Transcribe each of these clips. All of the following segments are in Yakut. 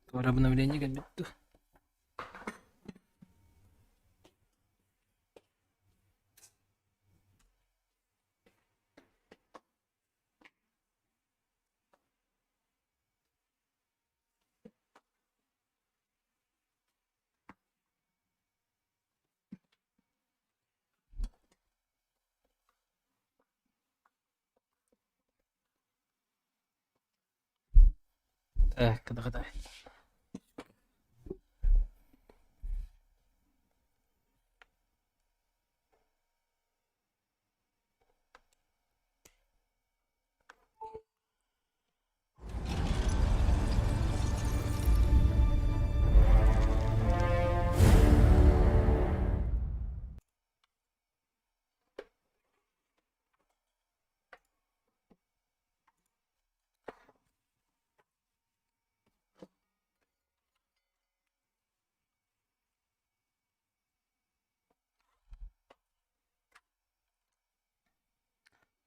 Туора обновление кэлбит дуу? Так, кыдыгыдай.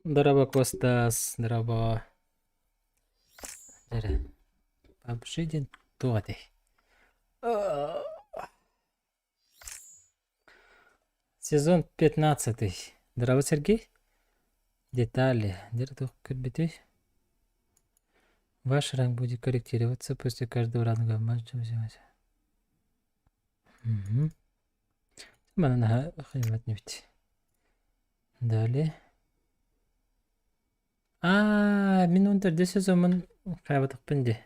Здорово, Костас, здорово. Эрэ. PUBG диэн туох этэй? Сезон 15. Здорово, Сергей. Детали. Где көрбүтүй? Ваш ранг будет корректироваться после каждого ранга матча. Угу. Манан наһаа нибит. Далее. Аа, мин он төрдүс сезоммун хайабатахпын дии.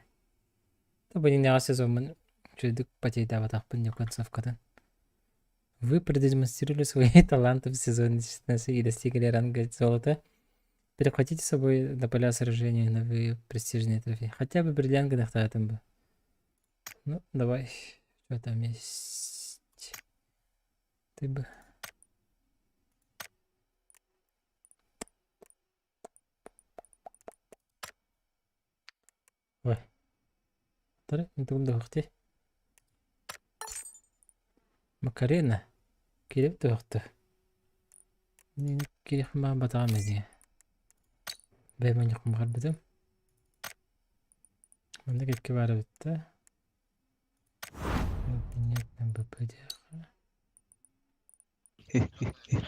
Тобо сезоммун үчүгэйдик потейдаабатахпын дии концовкатын. Вы продемонстрировали свои таланты в сезоне 16 и достигли ранга золота. Перехватите с собой на поля сражения новые престижные трофеи. Хотя бы бриллиант гынахтаатым бы. Ну, давай. Что там есть? Ты бы... Ой. Тары, не тугум да Макарена. Киреп туохту. Кирих ма батаҕам эдиэ. Бэйэм онньукпун баҕарбытым. Манна кэккэ баар эбит да. Обменять на БП диэххэ.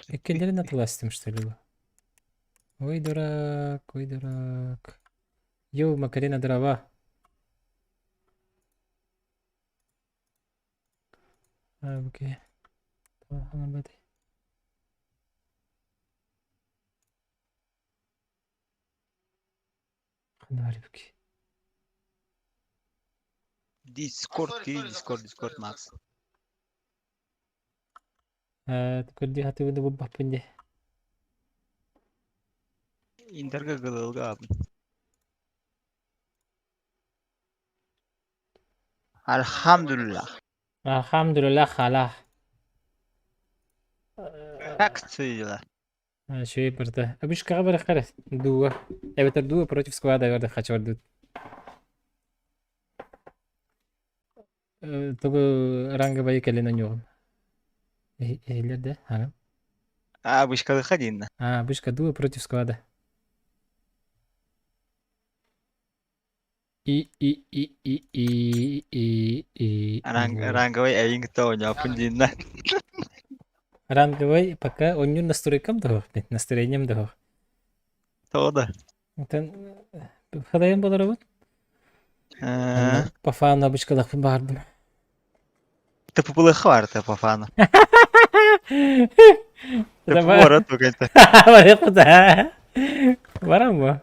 Иккилэрин атыластым что ли бу? Ой, дурак, ой, дурак. Йоу, Макарена дрова. А, окей. Discord key, Discord, Discord Max. Көрдүү хатыбы да булбаппын дии. Интерга гылылга. Alhamdulillah. Alhamdulillah халах. Как дела? Үчүгэй барда. Обычкаҕа бараххар дуо. Эбэтэр дуо против склада барда хачвардут. Тугу ранговай кэлин онньуоҕум. Иһиллэр да? Ага. А, вышка выходи. А, вышка дуо против склада. И и и и и и и Ранг, ранговый эйинг то у динна. Ранговый пока онньуур настройкам да настроением да. То да. Хадайын болоробут. По фану обычкалахпын баҕардым. Ты пупылыха бар ты по фану. Ты пора тугайта. Барык Барам бу.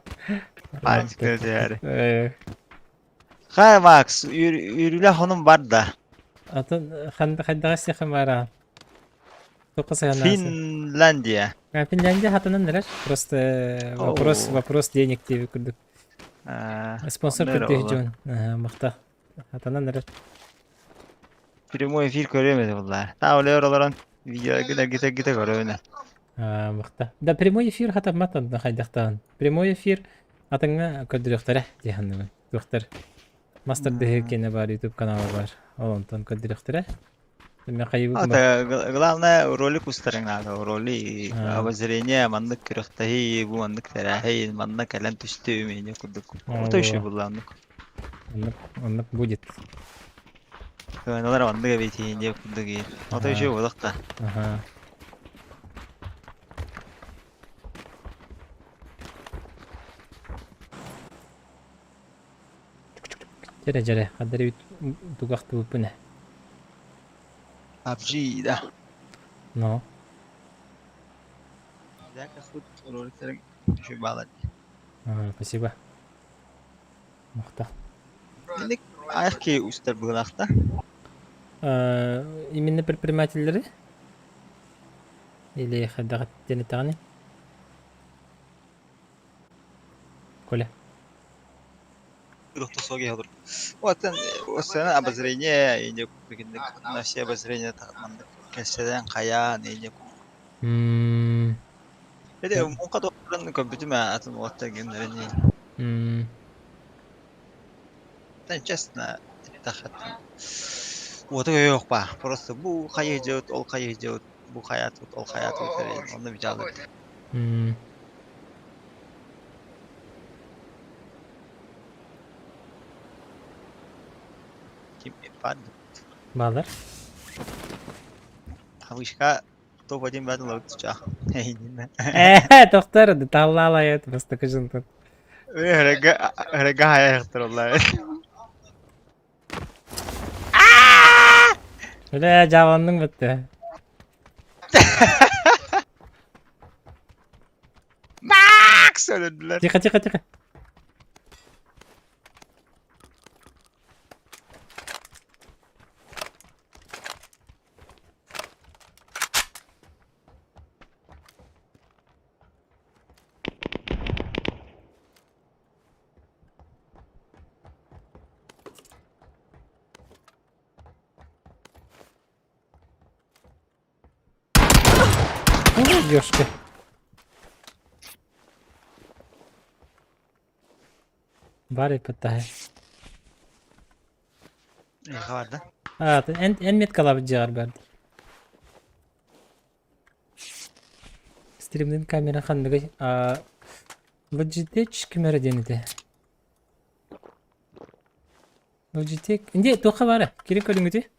Хай Макс, үрүлэ хонум бар да. Атын хайдаҕа сиэхэ бара. Финляндия. Финляндия хатынан нэрэр. Просто вопрос вопрос денег диэби курдук. Спонсор көрдүх дьон. Махта. Хатанан эрэр. Прямой эфир көрөмөдө буллар. Та олер олорон видео гына гите гите көрөмөнө. Махта. Да прямой эфир хатаммат хайдахтаан. Прямой эфир атыңа көрдүрөхтөрө диһанныбын. Туохтар. Мастер дэһи кене бар YouTube каналы бар. Ол онтон көрдүрөхтөрө. Мен хайыбыт ба. Это главное ролик устарыҥ наада. Ролик, А, обозрение, маннык күрэхтэһии, бу маннык тэрээһин, манна кэлэн түстүм, инньэ курдук. Ото О, үчүгэй буолла оннук. оннук, оннук будет. Кыаналар оннук эбит инньэ курдук. Ото Ага, үчүгэй буолуох да. ага. Дьэрэ дьэрэ, хадары тугахтыбыппын ээ. PUBG да. Но. Роликтарыҥ үчүгэй баалар. Ага, спасибо. Махта. Инник аах киһи устар быһыылаах да. Именно предпринимателлэри или хайдах диэн эттэҕиний? Коля. Вот сцена обозрения инде на все обозрения маннык кэсседен хайаан инде Эде муҥха туһунан көрбүтүм ээ атын уолаттар геннэрин Честно эттэххэ уоту өйүөх баа просто бу хайыы дьыт ол хайыы дьыт бу хайаатыбыт ол хайаатыбыт эрэ онно бүтээлэр Ким баар Баалар. Вышка топ-1 баатын ылабыт чаа. Ээ, тохтор, таллаалайат бастакы жынтын. Өрөгө хайахтыраллар. Бля, жааланның бітті. Макс өлөдүлэр. Тихо, тихо, тихо. Ой, ёшки. Бары пыттай. Эйиэхэ барда. А, эн, эн меткалаабыт дьиэҕэр барды. Стримнин камера ханныгый? А, Logitech ким эрэ диэн этэ. Logitech... Инди туохха баара? Кири көрүҥүтүй?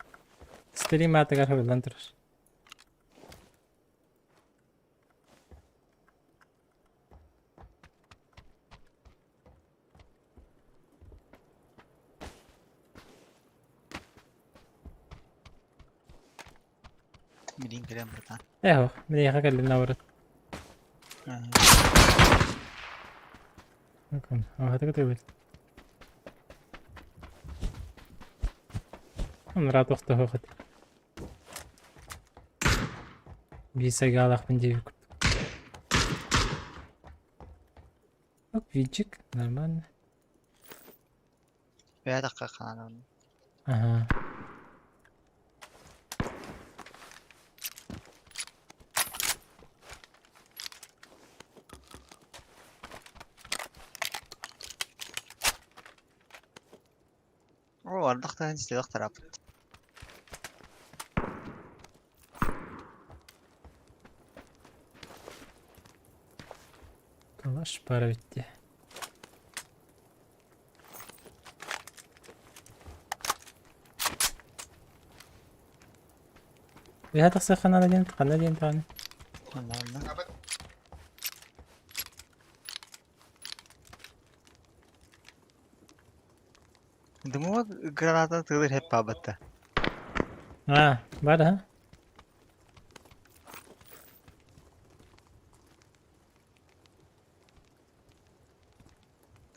Стрим аатыгар хабыллан турар. Билин кэлэн братан. Ээ, миэхэ кэллин наоборот. Аһатык ытыыбыт. Анараа тохтоһуох этэ. Биир сайгаалаахпын диэбит курдук. Оп, винчик, нормально. Бэйэ хаанан. Ага. Оо, ардахтан истиэх тараппыт. Калаш пара битти. Үһэ тахсыахха наада диэн ханна диэн даҕаны. Онно онно. Дымова граната тылыр хеп баабатта. А, бар ha?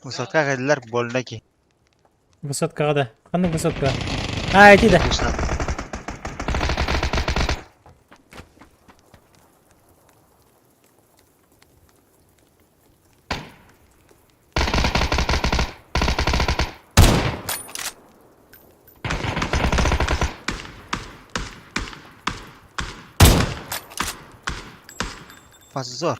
Высотка кэллэр больно ки. Высоткаҕа да. Ханнык высотка? А, ити да. Позор.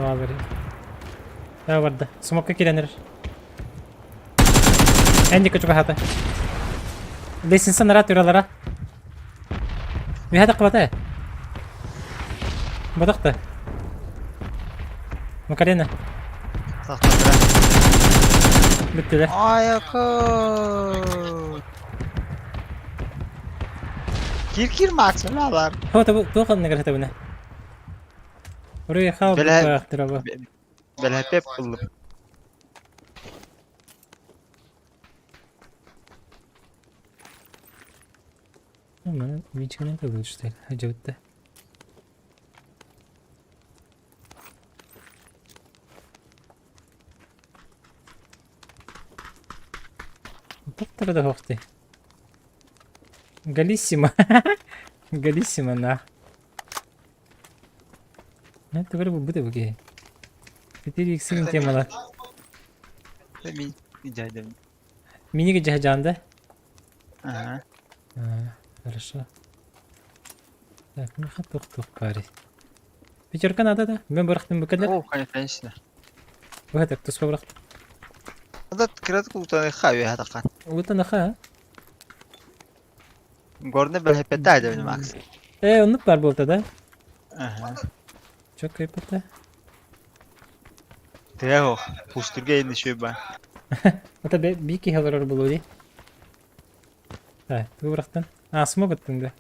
Баалар. Таа барда. Смокка киирэн эрэр. Эн диэки чугаһаата. Лестница нара туралара. Миһэ таххыбата. Батахта. Макарена. Тахтара. Бүттүлэр. Айака. Кир кир максималар. Хо табы туох анныгар хатабына. Уруйхал Бэлэ бу. бэлэпеп ыллым. Ничего не было, что ли? Хадьыбытта. Доктор да ты. Галиссимо. Галиссимо, на. Это говорю, будет бу 4 иксин темалар. Мин дядям. Миниге жаһажаанда. Ага. Хорошо. Так, ну хатух тух пари. Пятерка надо, да? Мен бырахтым букалер. О, конечно. Бу туспа бырахтым. Ада кират култаны хави хатақан. Улутан аха. Горны бэлэпетта дядям Макс. Оннук бар буолта да? Ага. Чок кайпата. Тео, пустурга энэ шөй ба. Ата бики хелорор булу ди. Так, ту бырахтын. А, смог ыттың да.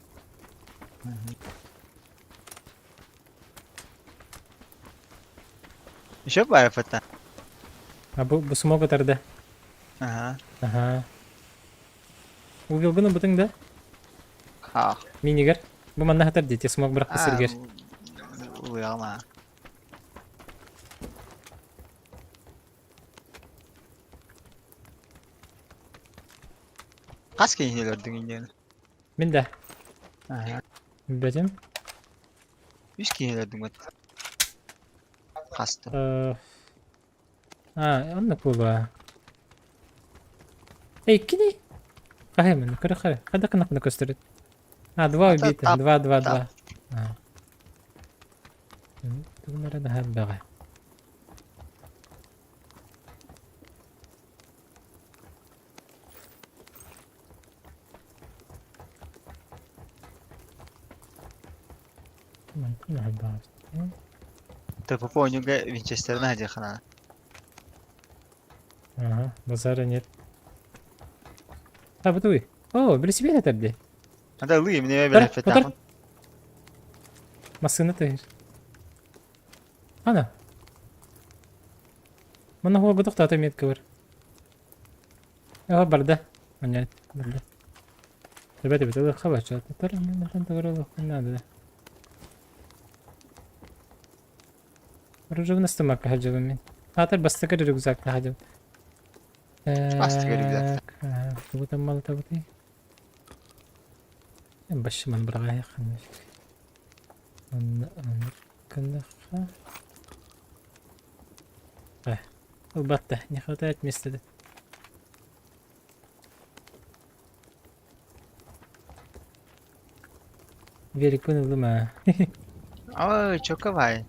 Еще бар фата. А бу смог ытарда. Ага. Ага. Угилгыны бутың да? Ха. Минигер. Бу манна хатар дети смог бырахты сиргер. Уяма. Хас кейнелердің инен. Мин да. Ага. Бәтем. Үс кейнелердің бат. Хасты. А, онна куба. Эй, кини. Хай мен, көрө хай. Када кына көстөрөт. А, два убиты. Два, два, два. А. Тугунара да хаббага. ТПП ойнуга Винчестерна хадихана. Ага, базара нет. А, бутуй. О, велосипед это где? Ада лы мне велосипед. Машина ты. Ана. Мана хуа гудук тата метка бар. Ага, барда. Понятно, барда. Ребята, это хабача. Тар, мне там надо. Оружие стомака хаджабами. Атар бастакар рюкзак хаджаб. Бастакар рюкзак. Так, тугу там мало табыты. Башыман бырага якын. Онны Ылбатта, не хватает места. Велик ылым а. Ой, чоковай.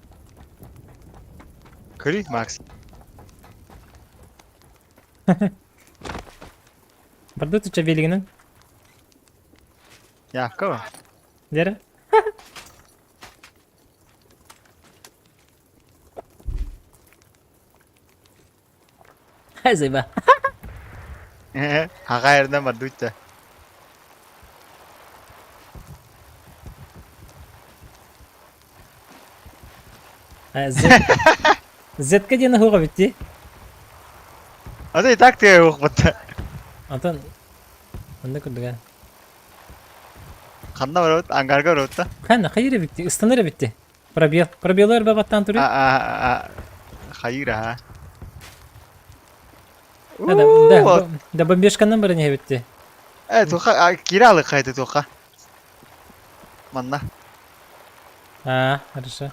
Көрейік, Макс. Барда туча велигинен. Якова. Дера? Хазыба. Аға ерден бардуйта. Зетка диэн хуга битти. Ата и так ты ух бутта. Антон Онда курдуга. Ханна барабыт, ангарга барабыт да. Ханна хайыр битти, ыстаныр битти. Пробел. Пробеллар бабаттан туру. А а а хайыр а. Да, да, да бомбежканан бары не битти. Э, туха, киралы кайды туха. Манна. А, хорошо.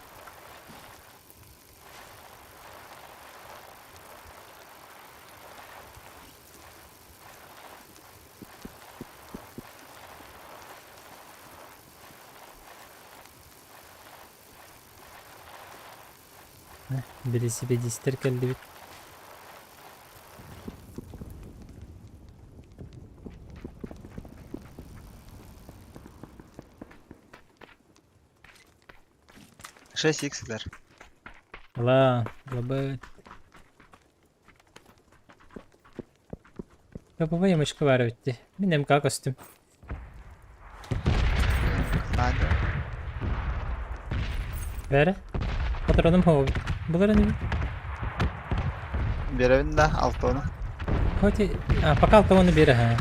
Велосипедистэр кэллибит. 6 иксилэр. Ла, лабыт. Капова ямочка баар эбит дии. Мин МК көстүм. Надо. Бээрэ. Патроным хоҕобут. Булар инибин. Биэрэбин да алтону. Хоть и... А, пока алтону биэрэ ха.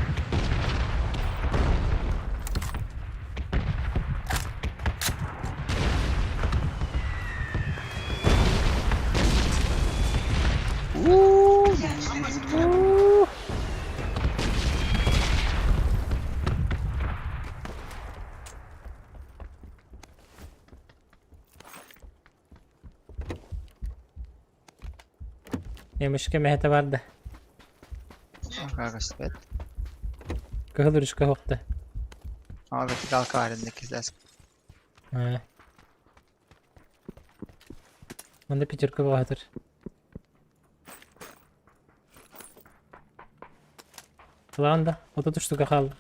Эмишке мэһэтэ барда. Көстүбэт. Кыһыл үрүскэ оһохто. Ама вертикалка бар инник кизлэс. Манна пятерка баҕатыр. Ылаҕын да, 30 штука хаалла.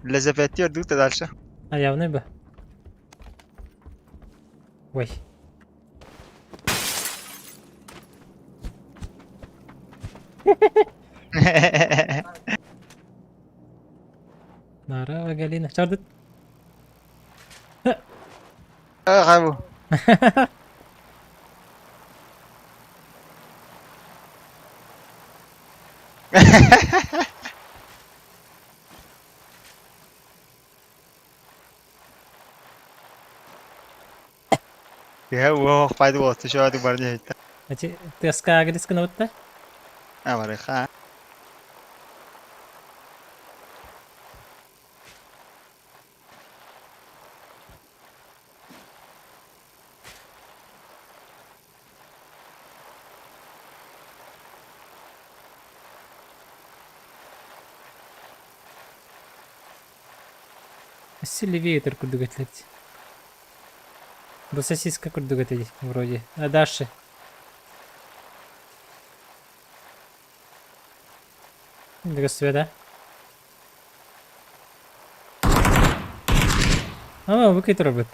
Лезапетти өрдүк да дальше. А явный бы. Ой. Здорово, Галина. Чардыт. Хабу. Киһи уох пайды буолту шоодук баран иһиттэ. Эти тыаска агрис гынабытта? Амарыха. Өссө левее курдук этилэбит. Бу сосиска курдук этэ вроде. А дальше? Көстүбэ да? Ама бу кый турар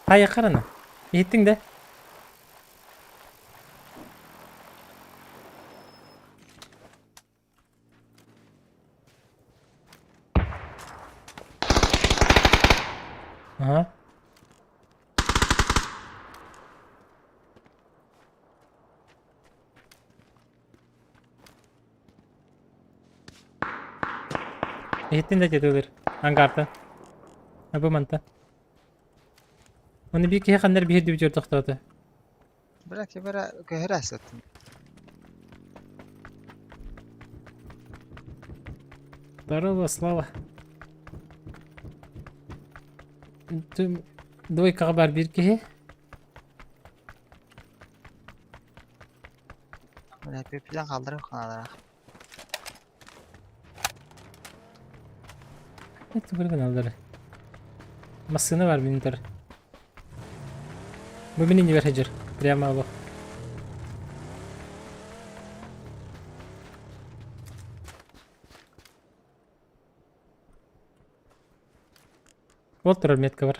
Хайа харана. Иһиттиҥ да? Ага. Иһиттин да дедилер. Ангартан. Абы манта. Оны биир киһи ханна эрэ биһирдии бүтүөр тохтоото. Бля, кибера көһөрө сыттым. Здорово, Слава. Двойкаҕа баар биир киһи. Бля, пипилен калдырып ханалара. Это гыналлар. Массыына бар минтер. Бу мин иннибэр сылдьар. Прямо олох. Вот турар метка бар.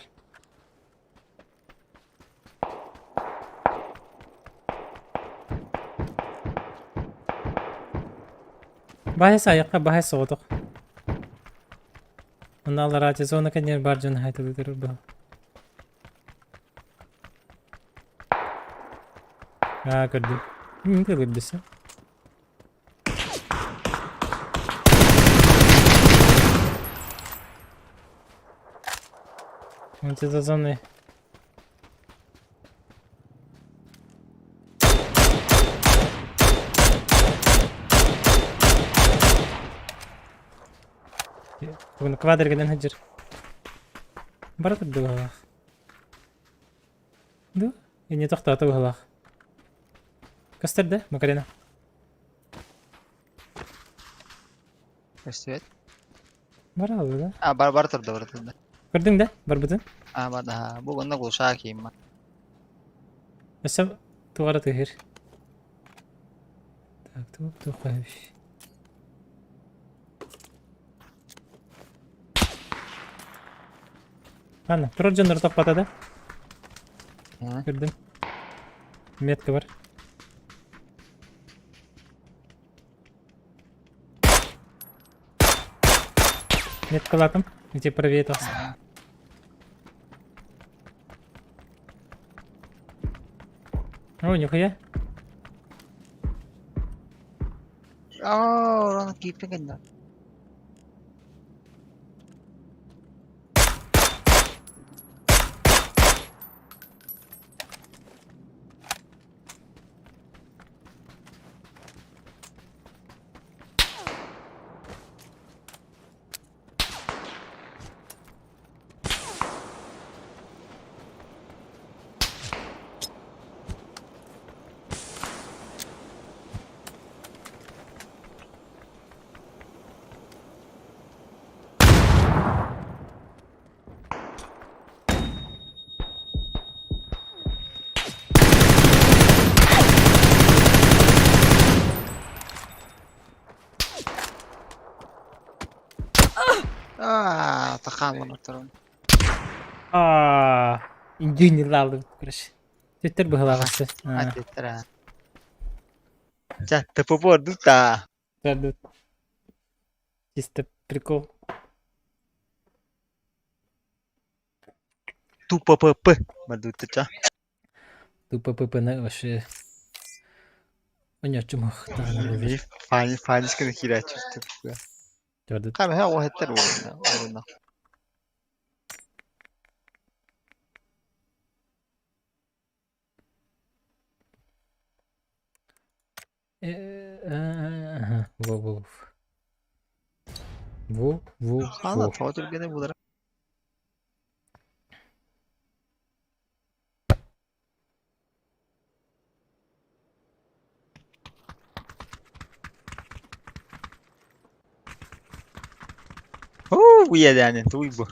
Баһыс айахха баһыс соҕотох. Онно аллараа зона кэннигэр баар дьон аһайталыытыр бу. Аа көрдүм. Кылырдыса. Вот это зоны. Бүгүн квадригынан сылдьар. Бара турда быһалаах. Ду, инньэ тохтоото быһалаах. Көстөр да, Макарена? Көстүбэт. Бараллар да? А, бар бар турда, бар турда. Көрдүҥ да? Барбытын? А, бар да. Бу онно глушаа киимма. Өссө туох эрэ тыаһыыр. Так, туох туох көһүш. Ладно, турар дьоннору топпата да? Көрдүм. Метка бар. Меткалатым. Где правее тахса. О, нихуя. Оо, оны кииппин гынна. Аа, тахааллан туран. Аа, индюнилаалыбыт короче. Түттэр быһылаҕасы. Атыттара. Ча, ТПП ордук та. Чисто прикол. Тупо ПП. Мадутача. Тупо ПП-ны вообще Онньоччумуохтаҕына буолар. Фани фанисканы киирээччи Төрдүт. Хараха оһеттер уонна уонна. Э, Во во во во Хаала во. тоҕо түргэнэ булара. Уу, уйадаанын туй бу.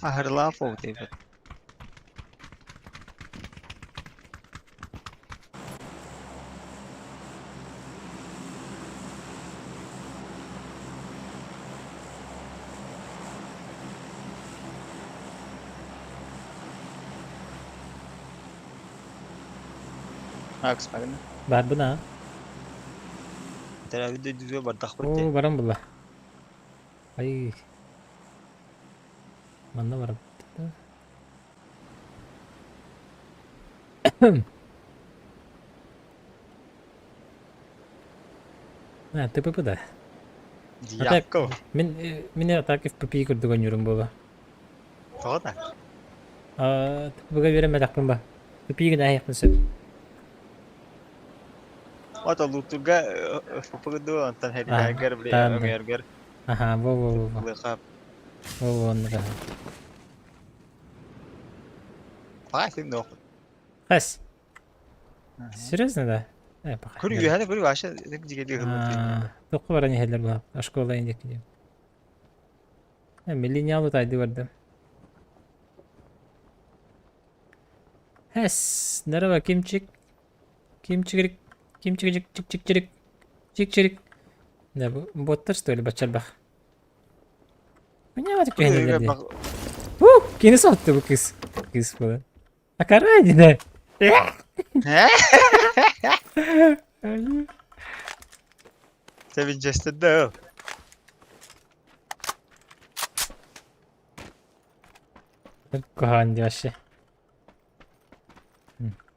Аһырлаах диэбит. Макс барна. Баарбын аа. Төрөөбүт дойдутугар бардахпыт Оо, дии. баран булла. Ай. Манна барабыт да. А, ТПП да. А так, Яков. мин мин атак FPP курдук ойнуурум буолуо. Тоҕо да? Аа, ТПП-га үөрэммэтэхпин ба. ТП гына аһыахпын сөп. Ото лутуга ФПГ онтон Аа, хэригэр били таан да. өҥөйөргөр Аха, во-во-во-во. лыха Во-во, оннук аха. Паасин нох. Хас? Серьезно, да? Э, пока. Күр үөһэни күр вообще дьигэли Аа, туохха баран иһэллэр бу? Оскуола индик диэн. Э, миллениалы тайды бардым. Хэс, здорово, Кимчик. Кимчик, Кимчик, чик чик чирик. Чик чирик. Да, боттар что ли, бачарбах. Понятно, түһэнэллэр дии. Уу, кини сотты бу кыс. Кыс буолан. Акара дии. Винчестер да. Куһаҕан дии вообще.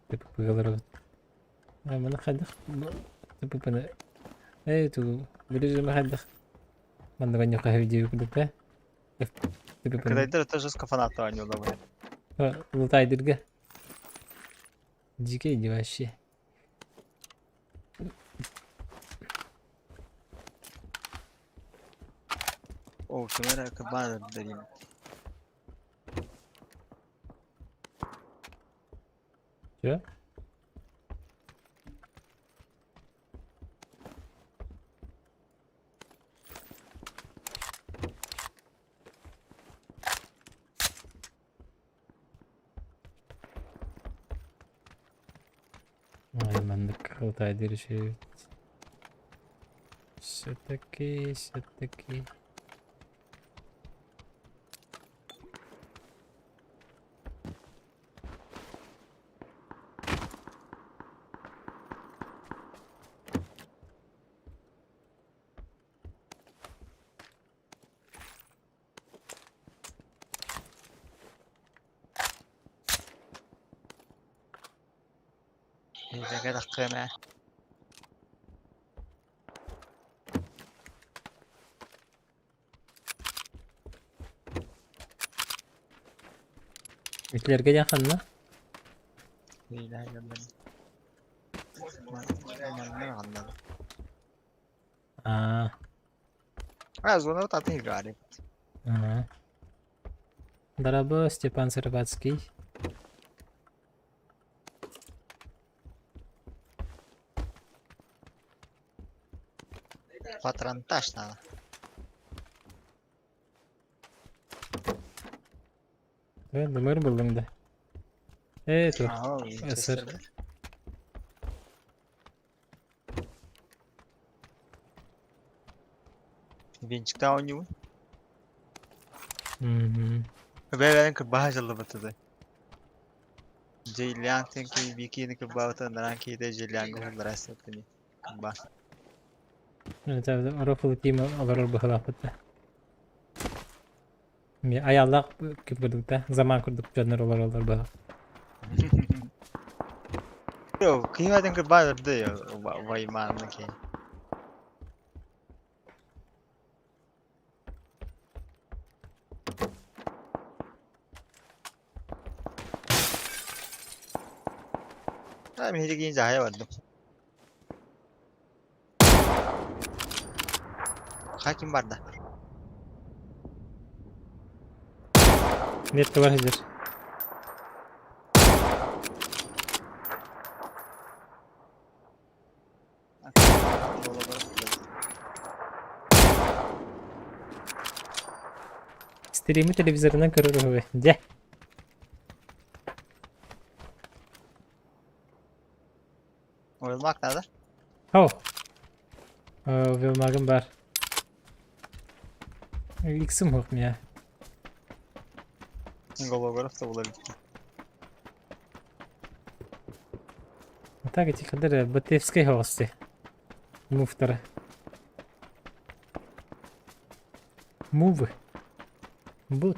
Типа быгалар. Маны хайдах ТПП-ны ээ тугу билижиме хайдах манныган ньукаһы диэби курдук ээ ТПП-ны Кытайдар это жестко фанаты оонньууллар. Лутайдырга дикий иди вообще. О, ким эрэ кыбаан ырдарим. Чё? Ой, маннык Алтайдыр үчүгэй. Все-таки, все-таки. Биһиэхэ таххыам ээ. Итилэргэ диэн ханна? Манна Аа. А, звонок атын играли. Ага. Дарабо, Степан Сырбацкий. Патронтаж надо. Э, дымыр буллуҥ да. Ээ, туох. Ага, Сыр. Венчикте оонньуубун. Мгм. Бэйэлэрин кырбаһа дьаллыбыт этэ. Дьиэлээн бикини кырбаабыта нараан киһитэ дьиэлээнгэ уһуллара сыттыни кырбаа. Это рофл тима олорор быһыылаахпыт да. Айааллаах курдук да, заман курдук дьоннор олороллор быһа. Киһи кырбаа ырды ваймаанна киһи. А, миһигин дьаһайа бардым. Хаким барда. Нет товар сидишь. Стримы телевизорынан көрөр үһү. Дьэ. Уйулмак надо. Хау. Уйулмагым бар. Иксим хук мия. Голограф та була бит. Так эти хадыр БТФский хости. Муфтара. Мув. Бут.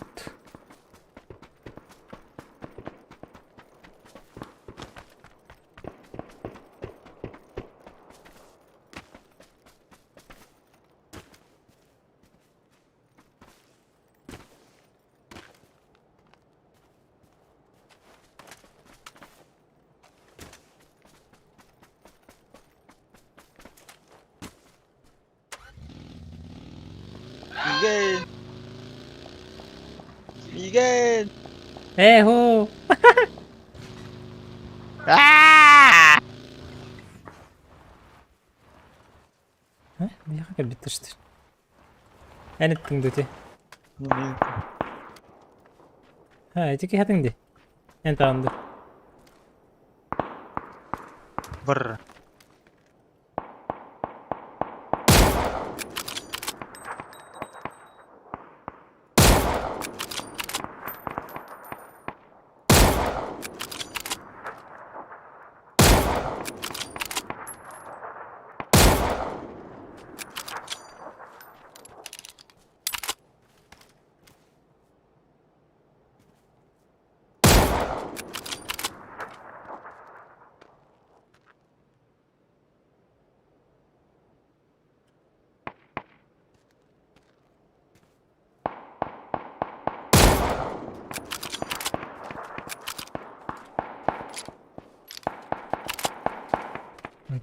Miguel! Miguel! Ээ хоо! Аа! Миэхэ кэлбиттэр что Эн эттиҥ дуу ити? Ха, ити киһи дии. Эн таҕын дуу? Бр.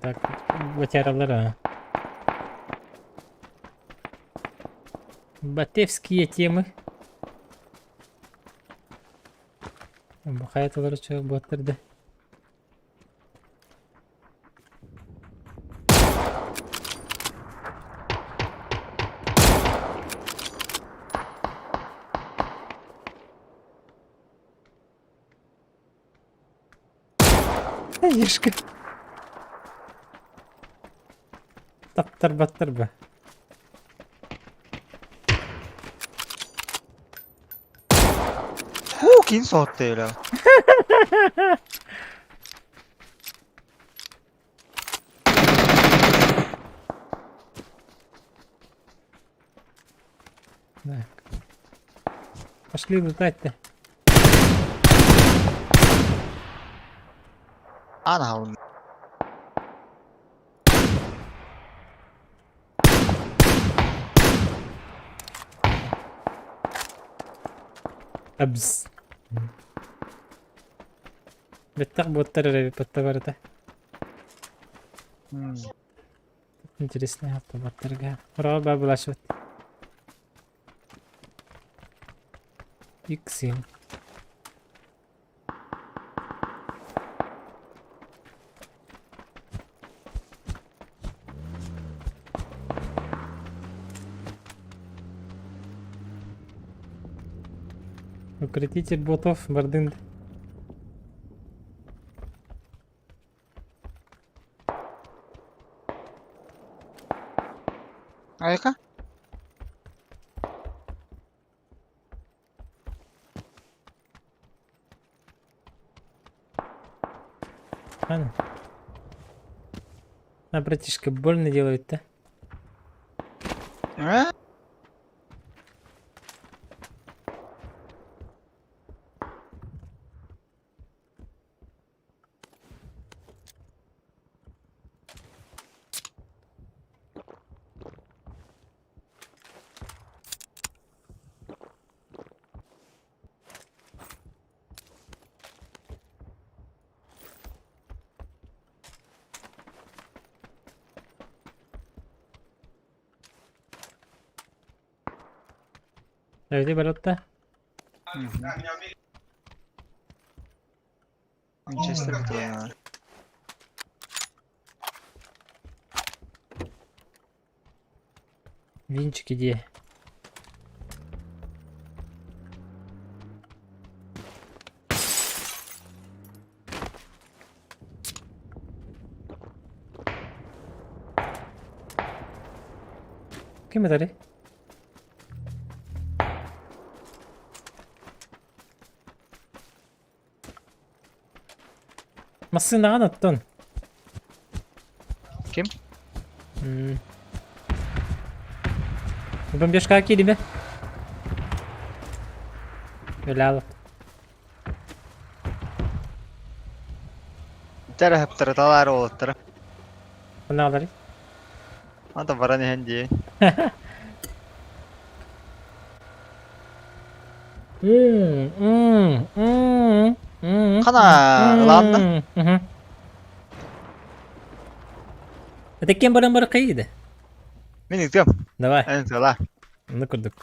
Так, батяралар а. Батевские темы. Хайа толору буоттар да. Ешка. Таптарбаттар ба. Хуу кин соһутта өлө. Так. Пошли лутать-то. Аан аһалын. Абс. Бэттэх буоттар эрэ биппатта барыта. Интересный автобаттарга. Ура, бабылашыбыт. X7. Укротитель ботов, бардын. Айка? Ладно. А, братишка, больно делает-то. А? Эбити барытта. Винчестер бутылана. Винчики где? Ким этэрий? Массыынаҕын оттон. Ким? М. Бомбежка киирдэ. Өлөалып. Тэрэһэптэрэ талаары уолаттара. Ханаалары. Ата баран иһэн дии. Хана ылаан да? Это кем баран бар кайда? Мин ытыам. Давай. Эн ытыала. Ну курдук.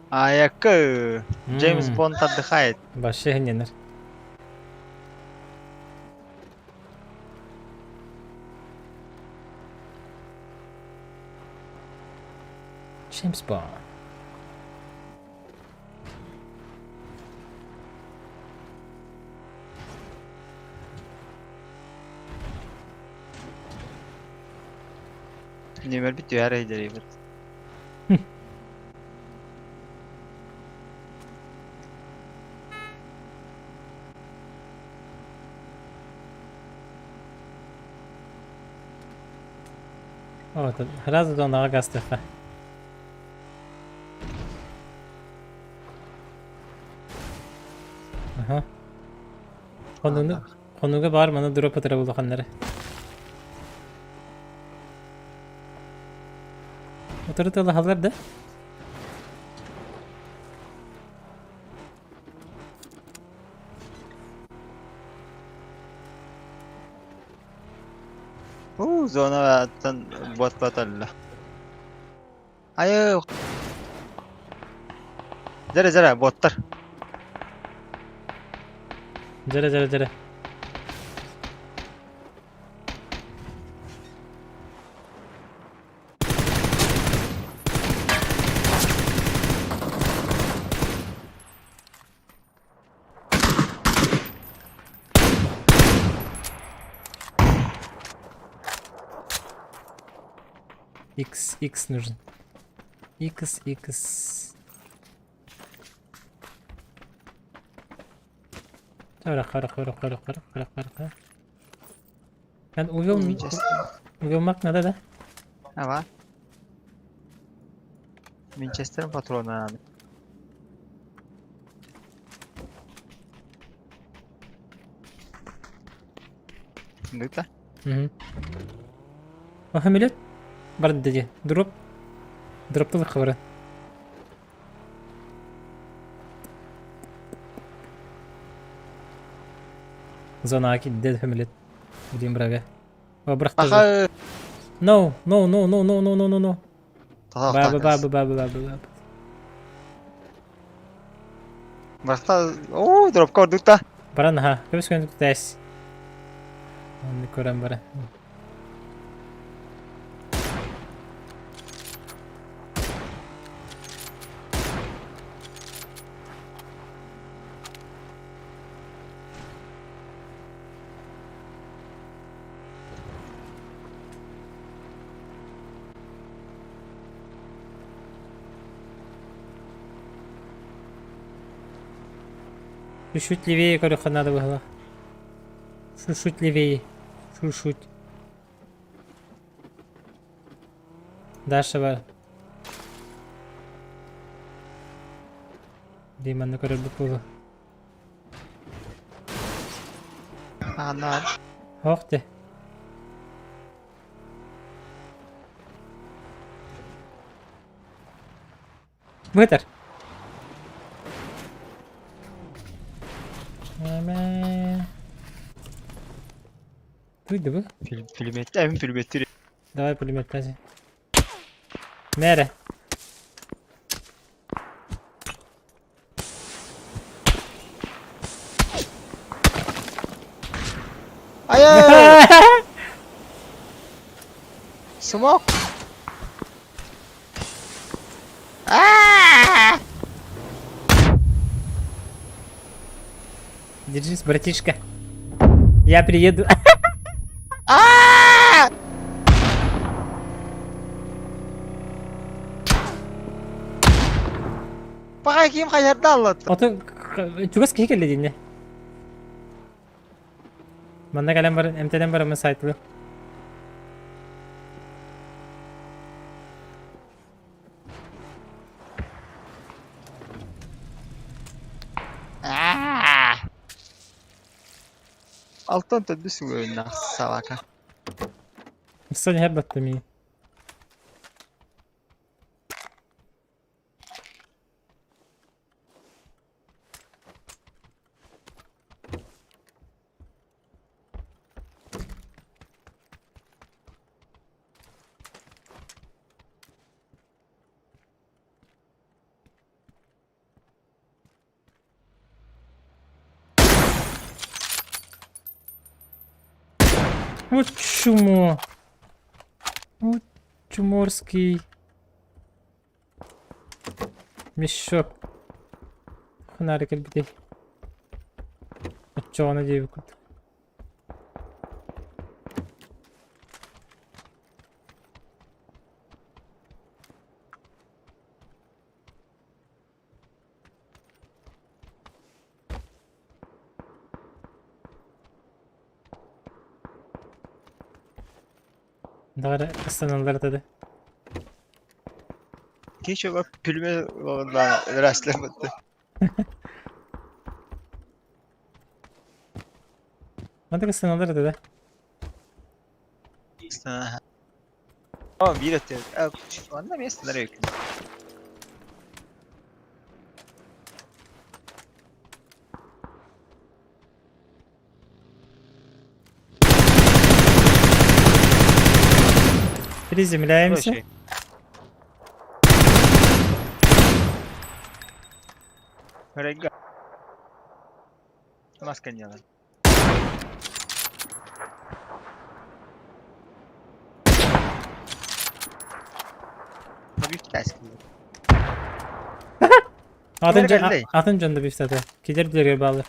Аякы. Джеймс Бонд отдыхает. Вообще генер. Джеймс Бонд. Нүмербит түһэр эйдэрибит. О, сразу донаҕа гастыха. Аха. Хонуну, хонуга бар маны дроп атыра улаханнары. Отыры тылаһаллар да? Зонаттан бот баталла. Айы. Зара зара боттар. Зара зара зара. X, X нужен. X, X. Харах, харах, харах, харах, харах, харах, харах. Эн увел, увелмак надо, да? Ага. Винчестер'in patronu abi. Дыта. Угу. Мохаммед Бардади. Дроп. Дроптовый хабара. Зона аки дед хамилет. Будем браве. Аха. No, no, no, no, no, no, no, no, no. Ба ба ба ба ба ба ба. Барта, оо, дропка ордукта. Баран ха, көбүс күн тэс. Онны көрөн бара. Чуть-чуть левее, короче, надо было. Чуть-чуть левее. Чуть-чуть. Даша бар. Дейманны көрөрбүт буолу. Ана. Ох ты. Бытар. Туйды бу? Пулемет, эм пулеметтир. Давай пулемет тази. Мэре. Ая! Смок. Держись, братишка. Я приеду. Пока ким хайарда аллат. Ото чугас киһи кэллэ дииннэ. Манна кэлэн баран эмтэнэн бараммын сайтылы. Алтан төдүс үгүннах савака. Соня хербаттами. Вот чумо. Вот чуморский. Мешок. Фонарик элбитей. Оччоҕуна диэбит курдук. Дары ыстаналлар этэ Кичего пүлүмэ ырааслабыт. Мантык ыстаналлар этэ да? О, биир өттө. Онно место нарык. Приземляемся. Райга. Маска не Атын дьон атын дьон да бифтата. Килер билерге баалар.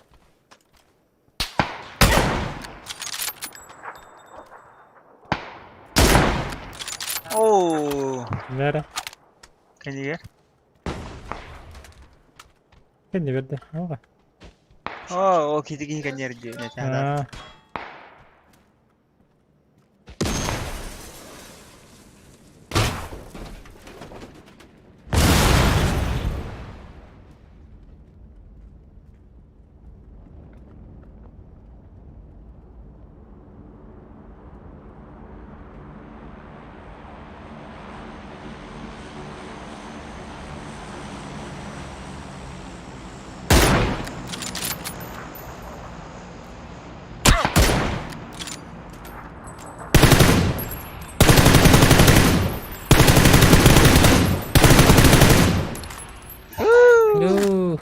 Оо. Бәрі. Кэннигэр. Кэнни берді. Оға. Оо, ол кити киһи кэннигэр дии. Аа. Юу.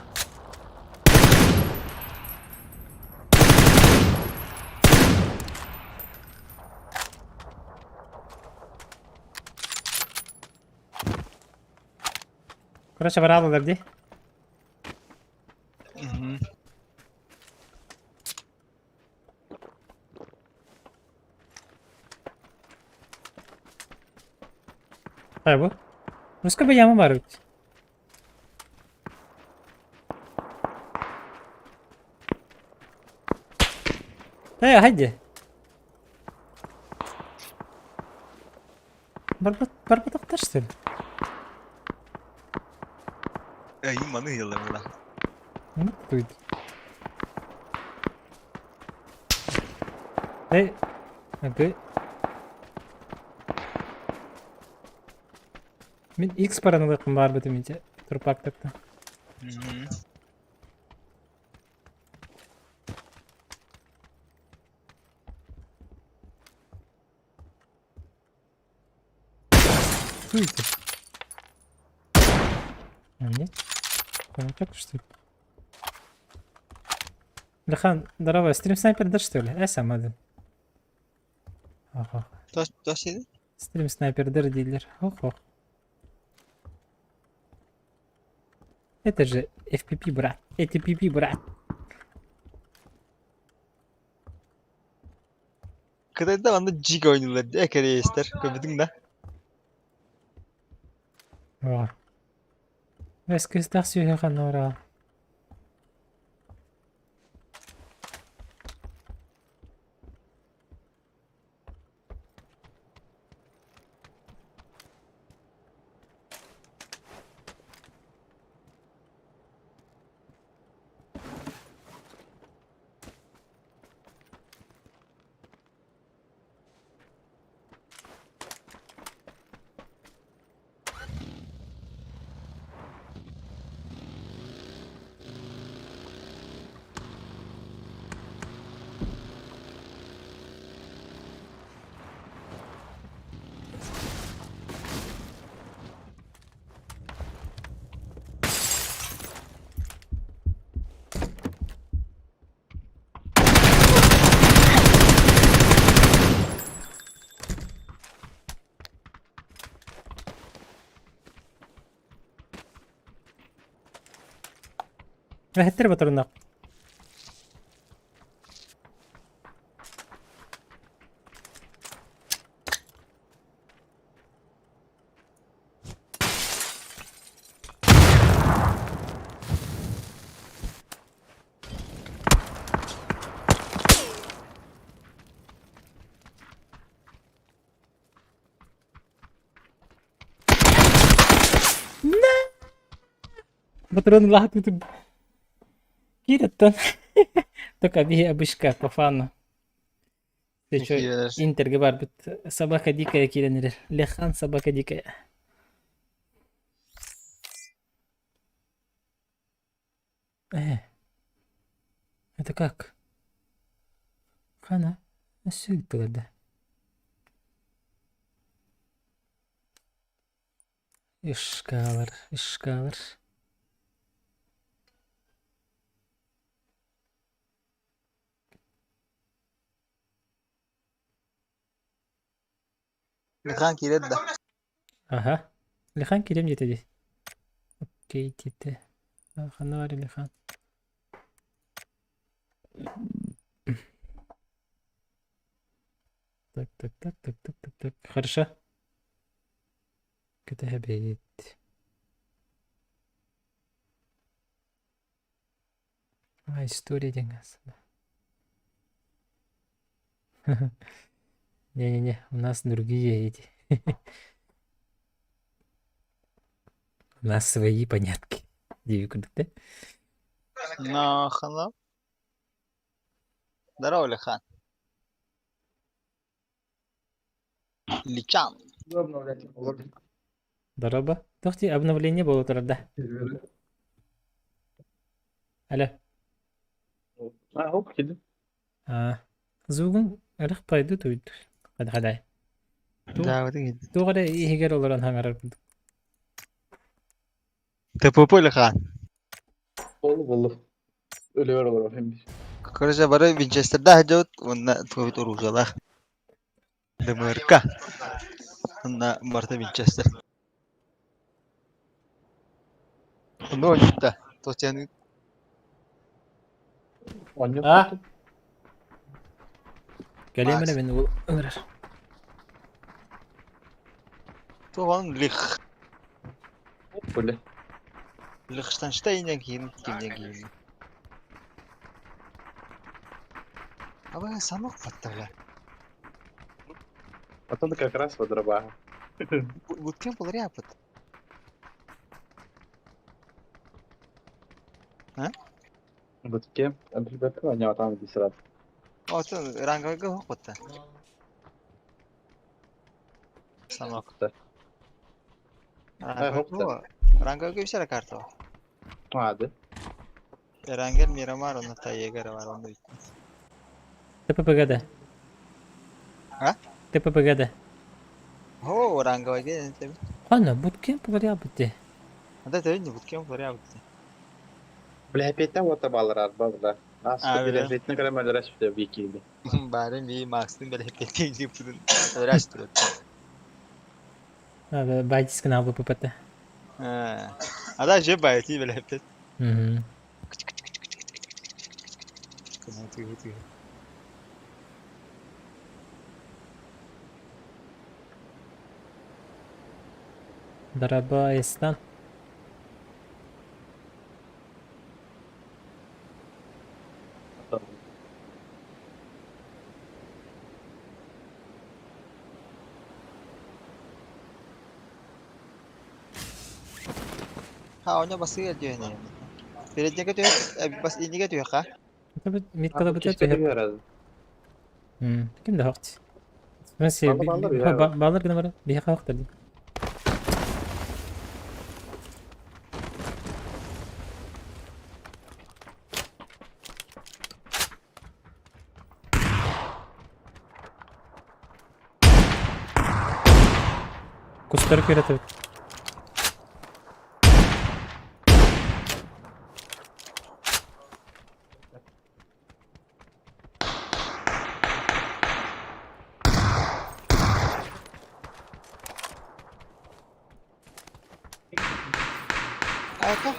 Короче, бараалалар дии. Хайа бу? Русская яма баар эбит. Э, хайди. Барбат, барбатахтар что ли? Эйин маны ыйыллар Ну, тут. Эй, ага. Мин X паранылыкпын баар бытым ити турпактарта. Кто это? А, нет? Так что ли? Лехан, здорово, стрим снайпер да что ли? Э, один. Ага. Тос сиди? Стрим снайпер дыр дилер. Ох-ох. Это же FPP, брат. ATPP, брат. Кытайда манна джиг ойнулар дии кэриэстэр көбүтүҥ да О. Вэскэстах сүһэ ханора. Эһэттэр батарынах. Батарын лаһат ютуб. Кииреттен. Только биһи обычка по фану. Ты чё, Интерге барбыт. Собака дикая киирэн эрэр. Лехан собака дикая. Э. Это как? Хана? Өссө ыыттылар да. Ишкалар, ишкалар. Лихан киирэр да? Аха. Лихан киириэм диэтэ дии. Окей диэтэ. Ханна баар Лихан? Так, так, так, так, так, так, так. Хорошо. Кэтэһэбит. А, история диэн Не-не-не, у нас другие эти. У нас свои понятки. Дии курдук да? Нахана. Здорово, Лихан. Личан. Дороба. Туох дии обновление буола турар да? Алло. А, хоп, киди. А, звугун эрэх пайды туйд. Хадай. Да, вот и Туох эрэ иһигэр олорон хаҥарар курдук. ТПП Лихан. Болу болу. Өлөр олорор hem bir. Короче, бары Винчестерда сылдьабыт уонна тугу оружиелаах. ДМРК. Уонна барыта Винчестер. Ну, да. Туох Онньо А? Кэлиэм Макс. эрэ мин уол ыҥырар. Туох лих. Бля. Лихтенштейн киин кимнен киин. Аба санок батта бля. Потом как раз вот дроба. Буткемп булар А? Буткемп. Ребята, они там десерт. Отон ранговый хоппота. Санок. Хопта. Ранговый все карта. А, да? Эрангер Мирамар, он это Егор бар, он ТППГ А? ТППГ О, ранговый это. Ана, буткемп булар дии. А это не буткемп булар Бля, опять там вот табалар арба, бля. Нас А, бля. билежит на калама дыраш бикини. Бары ми Макстын бер хепетин пудун. Дыраш турат. А, байтискин албы ППТ. А да же байти бер хепет. Угу. Дарабайстан. Ha оня басыга дүйәне. Переднеге түйә бас инеге түйә ха. Миткала бутет Ким да хакт. В смысле, баллар гына бар. Биһи хактыр ди. Кустары көретеп. Айка.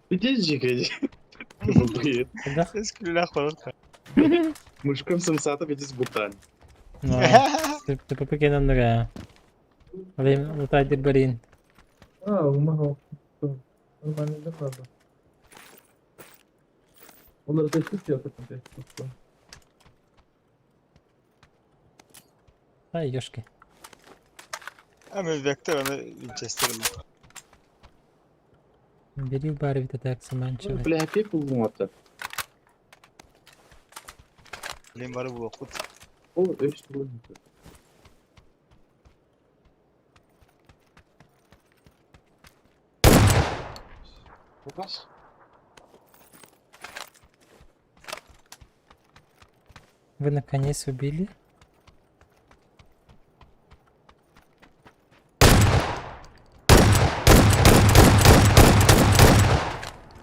Иди жигай. Да. Эскүлә хорот. Мужиком самсата ведись бутан. ТПП кенанныга. Алим лутайдыр барин. А, умаһа Нормально правда. Олар тестип yapıyor. Ай, ёшки. Ами вектор аны Винчестер. Бери бар бит так заманчиво. Бля, опять булматы. Блин, бары буолуохпут. Ол үс буолуо. Бас. Вы наконец убили?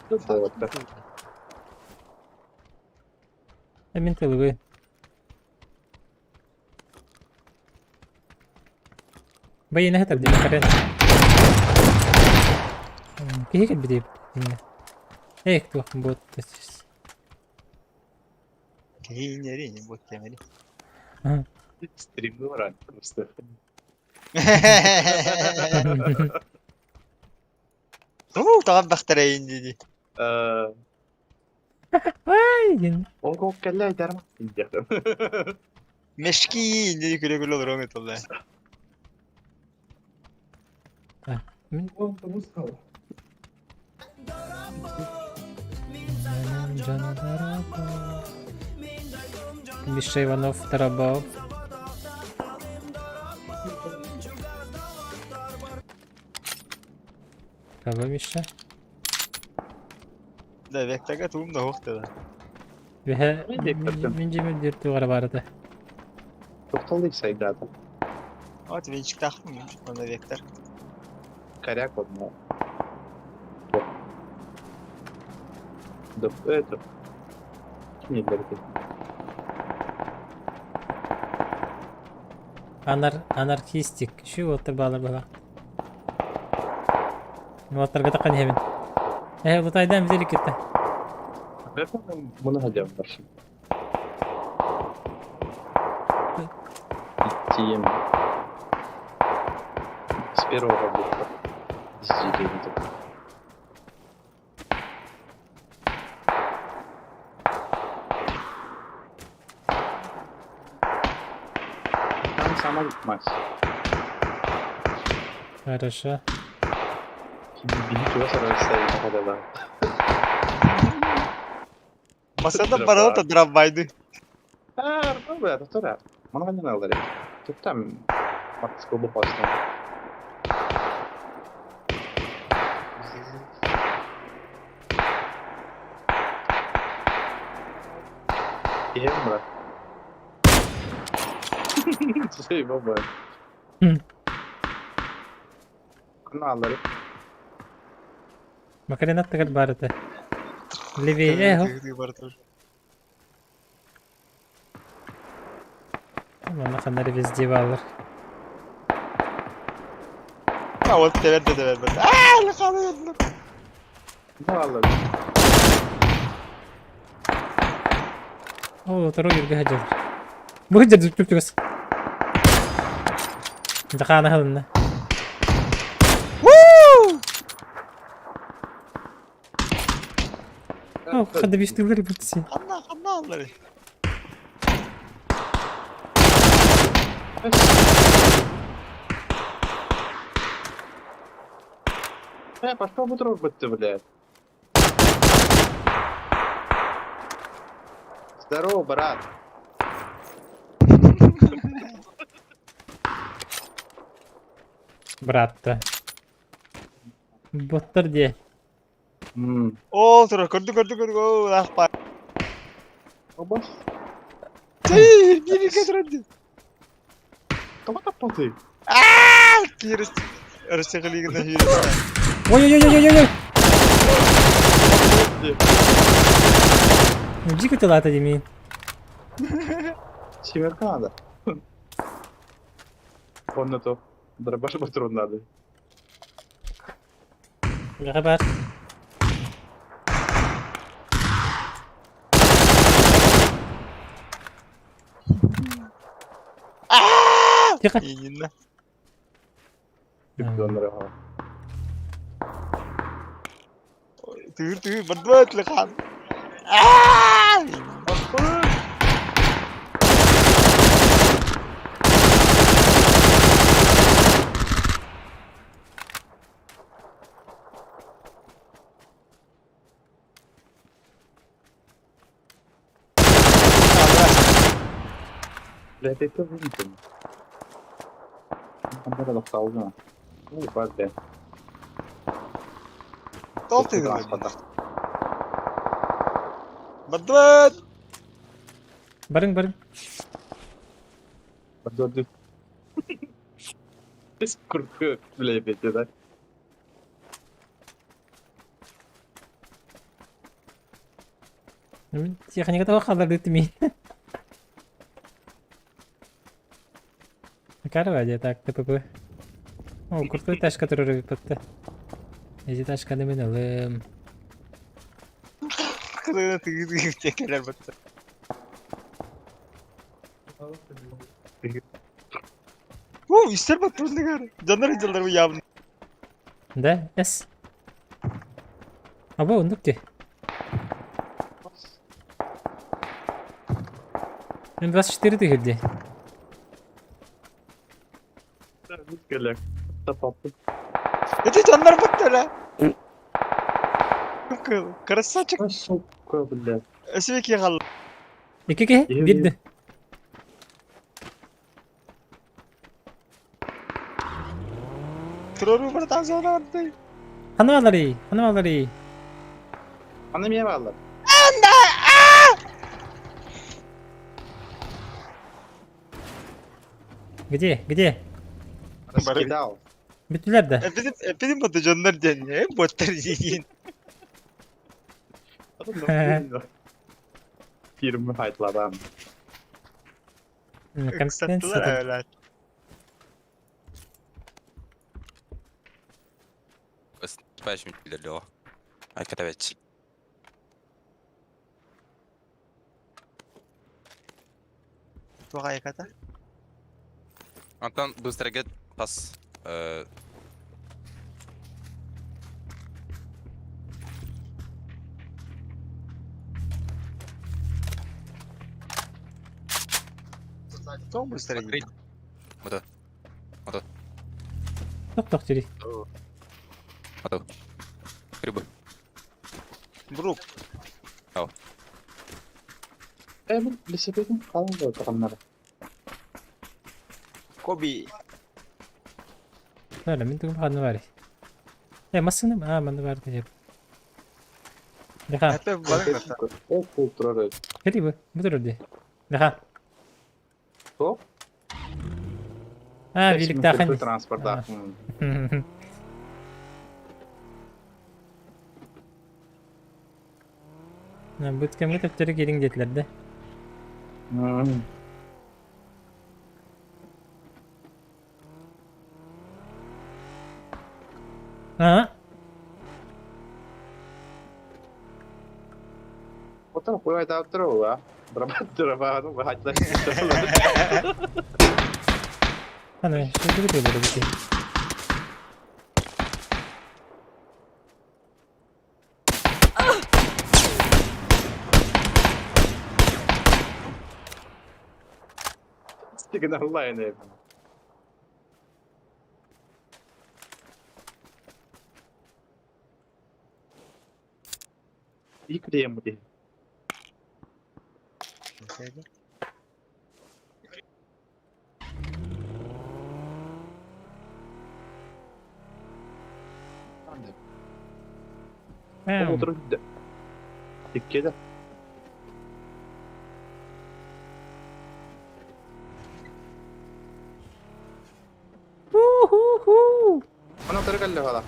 Буолбатта. А мен тылыбы. Байына хатар дии карен. Киһи кэлбит Эх, туох бот. Киһи не бот темери. Стримы баран просто. Уу, таҕан бахтарайын дии. Ай, диэн. Ол кэллэ дарма. Диэхтэн. Мешки дии күлэ-күлэ олорон этэллэ. Мин Вон тому стало. Миша Иванов Тарабал. Кого, Миша? Да, вектага туум да хуох да. Бэһэ Мен де көрдүм. мин дьиэбэр диир туох эрэ баар этэ. Тохтоллук сайдаата. Вот венчиктаахпын онно вектор. Коряк одно. Да это. Кинилэргэ. Анар анархистик. Үчүгэй уолаттар баалар баҕа. Уолаттарга таххан иһэбин. Ээ, Лутайдаан бүтэ илик кытта. Муну хадьам баршым. Идти с первого буква. Зелень. Там сама мать. Хорошо. Биһи сарасай хадала. Масада баралата дравбайды. А, бля, тора. Мана не надо. Тут там Макс клубу постом. Иһэн брат. Сей баба. Кынаалары. Макарена аттыгар баар этэ. Левее, э, хоп. Манна ханна эрэ везде бааллар. А вот тэбэр да тэбэр бат. Аа, лаханы. Кынаалары. Ол отору юрга сылдьаллар. Бу сылдьар түп-түгас. Дахаана хылынна. Оо, хада биштилер бутси. Ханна, ханна аллары. Э, пошел бы друг бы ты, блядь. Здорово, брат. Брат-то. Боттар дии. Оо, тура, көрдү, көрдү, көрдү. Оо, ах па. Обас. Тей, бири кетирди. Кого таппаты? Аа, кирис. Өрсөглигин хирис. Ой-ой-ой-ой-ой-ой! Дико тылата димин. Семерка надо. Он на то. Дробаш патрон надо. Бэҕэ баар. Тихо. Инна. Түптөнөр. Тыыр тыыр бардыбат лахан. Аа! LDT mümkün. Kamera Упаде. Тол тыгылар. Бардыбыт! Барыҥ, барыҥ. Куртка үлэйбит да. Техника того хааллардыт мин. Карвадия так ТПП. О, крутой тачка турар эбит Эти тачканы мин ылым. Кэлэр бытта. Уу, истер баттырдыгар. Дьоннор дьыллар явно. Да, С. Аба, оннук дии. М24 тыһыр дии. Эти дьоннор баттыла. Красавчик. Сука, блядь. Өсүбе киһи Икки киһи биирдэ. Турору братан зона барды. Ханна баалларый? Ханна баалларый? Аны эмиэ бааллар. Где? Где? Раскидал. Бүттүлэр да? Эпидем эпидем бу дьоннор диэн, боттар диэн. Фирма хайтларам. Компетенция. Спаешь Айкатавец. Туга айката. Антон, быстро get пас. Тоң быстро Открыть. Вот. Вот. Тох-тох дири. Вот. Грибы. Брук. Э, бу лесепедин қалың ғой тұрғаннары. Коби. Ладно, мин тугум ханна бар. Э, массыны, а, манна бар деп. Леха, Это барың Ол қол тұрар. кели бу, бу турар ди. Леха. Топ. А, великтахан. Транспорта. Бут кемге төптөрү келиң диэтилэр да. А? Отыр қой айтап тұр ол, а? Драба, ну, айтла. Аны, что ты делаешь? Сигналлайн. И крем дии. Ол отырып китте. Иккеде. Ху-ху-ху. Ана отыры кэллэ бала.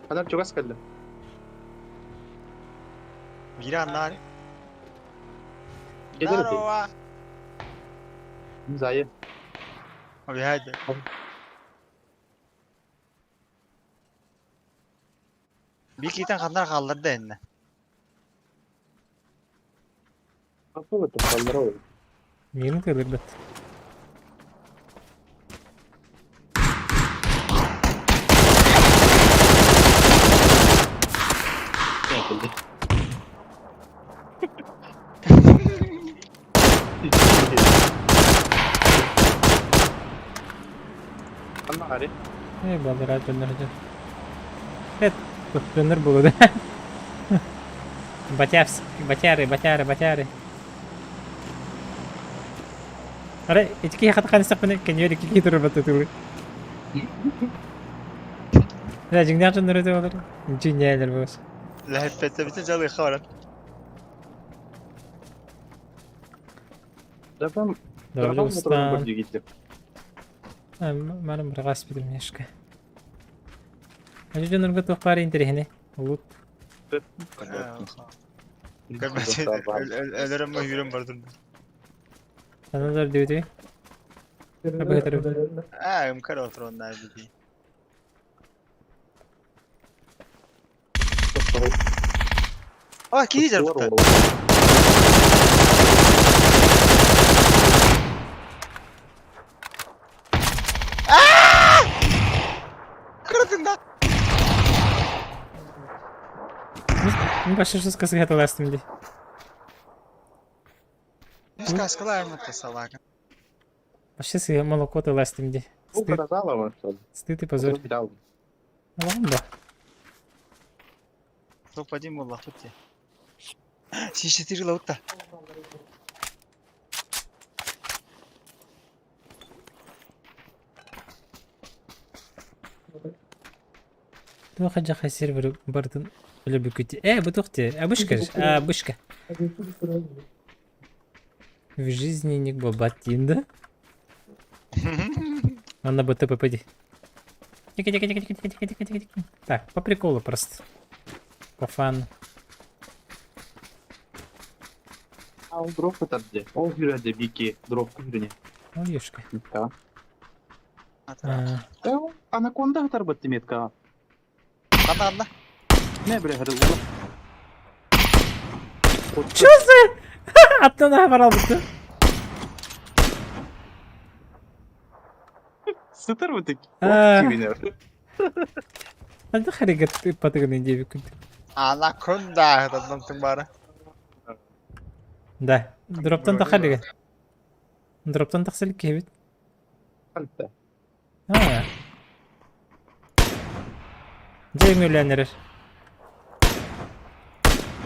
Ана чугас кэллэ. Биир аннаар. Кедер дии. Здорово. Зайы. Обиһайды. Биир киитэн ханнар хаалларда иннэ. Аппа тохталлар ол. Миигин тыылырбыт. Анна ари. Э, балдырат дьоннор дьон. Эт, дьоннор буолуо да. Батявс, батяры, батяры, батяры. Арай ити киһи хата ханыстахпына кэннибэр икки киһи турар тылы. Да, дьиҥнээх дьоннор өтө олор. Дьиҥнээлэр буос. Лэһэппэттэ дьалыха баран. Дапам Давай дапам моторун устан. көрдүү Марын бырагас битим немножко. Ачы дьоннорго туох баар интэриэһинэй. Лут. Өлөрөм мөһүүрөм бардым. Аналар диэбитий. Абыһытар. Аа, ымкар отроннаа бити. А, киһи жарбыта. Кырдың да. Мин башы что сказать ластым ди. Сказкалар салака. Вообще с молоко ты ластым ди. Ну, Стыд, показала вам, что ли? стыд и позор. Взял. Ладно. да. Топ-1 буолла тут. Си-четыре лаутта. Туох хадьа сервер бардын өлө бүкүти. Э, бу туох те? А бышка ж, а бышка. В жизни не бабатин, да? Анна БТП пойди. Тихо, тихо, тихо, тихо, тихо, тихо, тихо, тихо. Так, по приколу просто. По фану. А, ол дроп это где? Ол жүреді бики, дроп жүріне. Ой, юшка. Метка. А, Э, ол анаконда тарбатты метка. Анна, Анна. Не біле хады ула. Чё за? Аттан барал бутты. Сытыр бутык. А. Анда харигат патыгын деби күн. Анаконда тың бары. Да. Дроптан тахалыга. Дроптан тахсыл кебит. А. Жеңүләнер.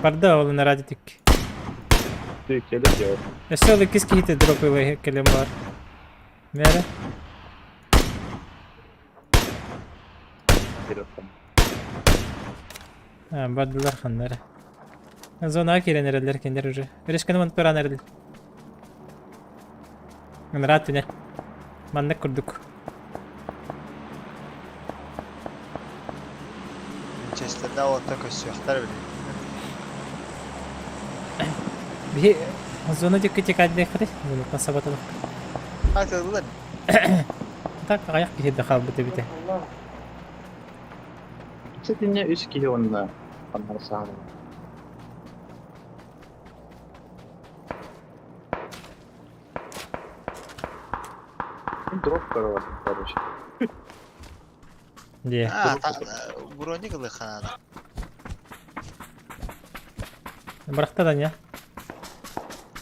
Барда ол ради тик. Өссө кис кихите дропылы келем бар. Мере. А, бардылар ханнары. Зона киренерелер кендер уже. Решканы ман туран эрдил. Рат түне. Маннык курдук. Винчестерде отта көссүөхтэр били. Би зона дикки текадде хаты. Зона сабаталык. А, тылдылар. Так аяк кихи халбы бите. Сетине үч кихи онна. Аннар сааны. Дроп короче, короче. Де. А, броник лыханада. Барахта да не.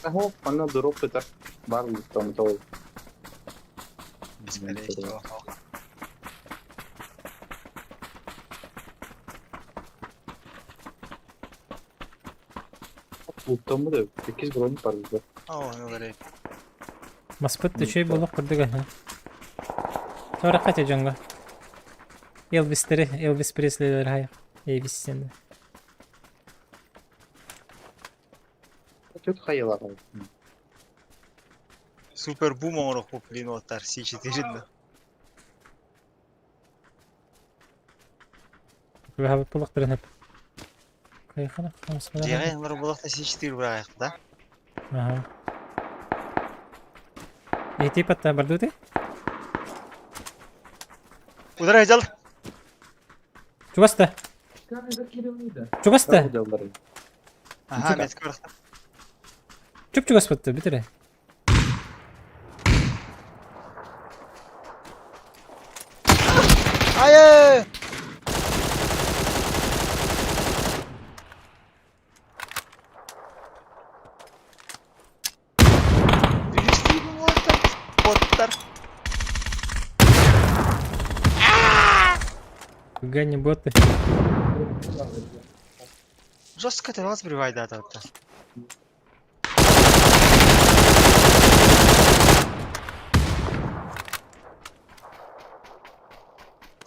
Ахо, ана дроп это бар там то. Скорее всего. Луттамы да, 8 броник бар bizde. О, ну говори. Маспыт төчөй болук курдук. Тора кате жонго. Элвистери, Элвис Преслилер хай. Элвис сен. Тут хайла. Супер бум оңорох бу блин оттар С4 да. Бахабыт болук дырынып. Кайхана, хамсмана. Дегенлер булакта С4 бирак да. Ага. Эти патта бардуты? Удар жал. Чугаста. Чугаста. Ага, мен көрдüm. Чуп чугас батты, битире. Ай! Боттар. Гани боты. Жестко ты вас бривай да да.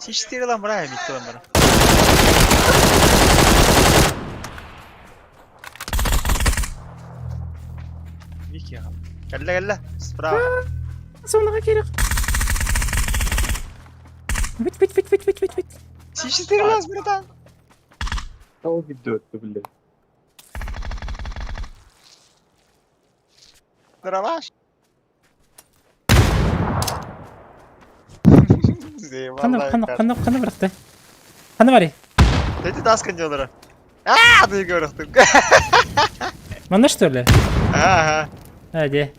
Сиштири ылан баран, микки ылан баран. Микки аҕам. Кэллэ кэллэ. Справа. Сонага керек. Бит бит бит бит бит бит бит. Сиштири ылас, братан. Ол видео блядь. Дроваш. Ханна ханна ханна ханна бырахты. Ханна барый. Эти таскан дьоннора. Аа, ты көрөхтүм. Манна что ли? Ага. Hadi.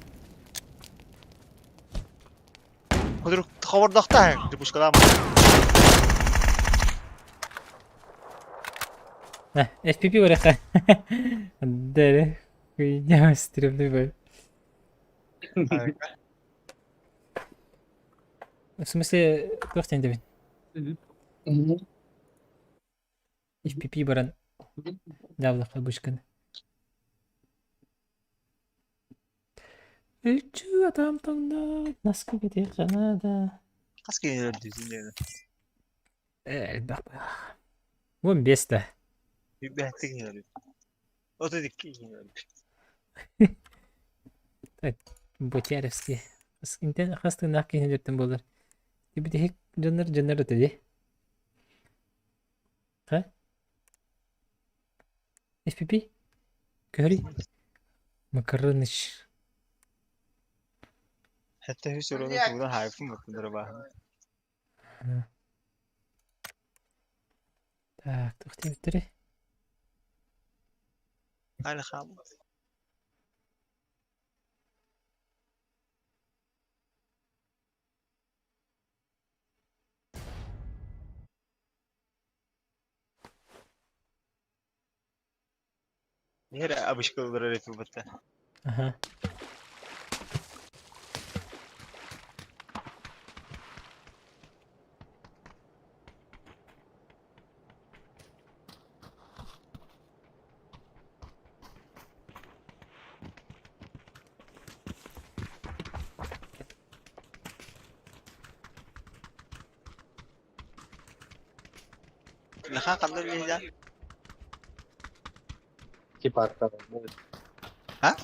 Вдруг ховордохта, ты пушкалама. На, FPP барыха. Дere. Хуйня стрёмный был. В смысле, туох диэн дэбин? FPP баран дьаабылахха бушканы. Үлчү атам тоҥно, наска кэтиэххэ да. Хас киһи өлөрдүтүн диэн. Элбэх быһах. Вон бес да. Бэхтик киһи өлөрдү. 32 киһи өлөрдү. Бутяревский. Интен хас тыыннаах киһини өлөртөн буолар. Тибитиһик дьоннор дьоннор этэ дии. Ха? FPP? Көһөрүй? Макароныч. Хәтта үс өрөөнү тугунан хаайыппын баттын бааһын. Так, туох диэбиттэрий? Али хаалбыт. Нere абышкалары репубата. Аха. Лаха ханна билиһэ? IT парка. А?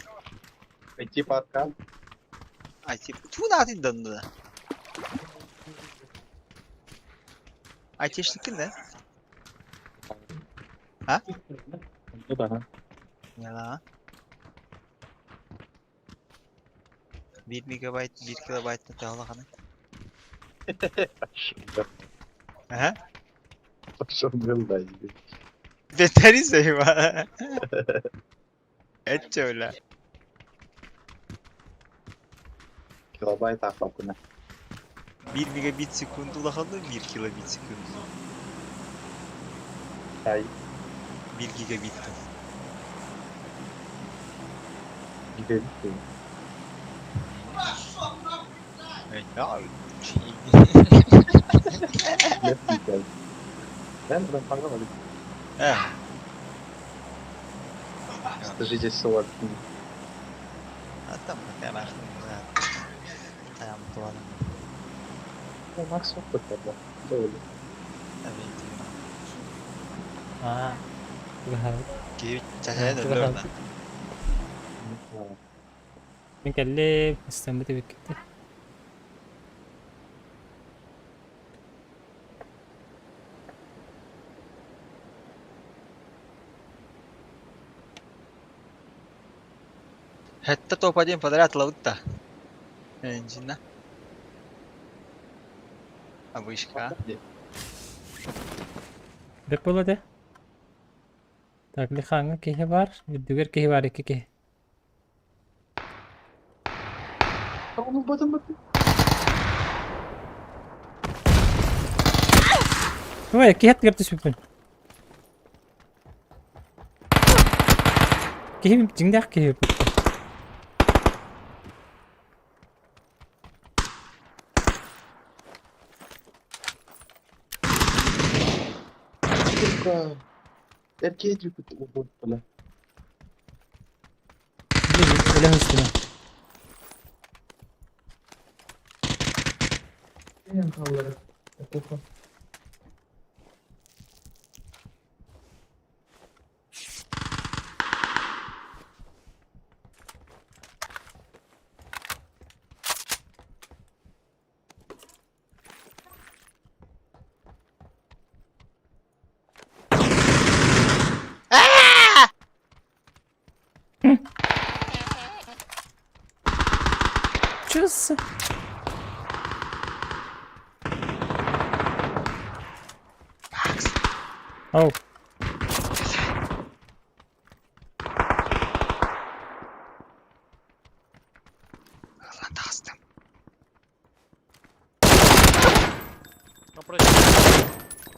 IT парка. IT туун аатын донну да? Айтишниккин да? А? Ну да. Яла. 1 мегабайт, 1 килобайт таһалахана. Аха. Пошел да. Бетери сейва. Эчче Килобайт ахлапына. 1 мегабит секунду улаханны 1 килобит секунду. Ай. 1 гигабит. Гигабит. Э. Скажите, 40. А там там планом. Ну, Макс опыт тогда. Аа. Чачайын өлөр. Мин кэллим, ыстаммыт эбиккит. Хэтта топ-1 подряд лаутта. Энджина. Обычка. Бэк буолла дэ. Так, лихаҥҥа киһи баар, үрдүгэр киһи баар икки киһи. Ой, киһи аттыгар түспүппүн. Киһи дьиҥнээх киһи Сука. Эркеди бля. Блин, өлө үстүнэ. Ийэм хааллара. Эпоха. Чё с... Оу. Ылан таҕыстым.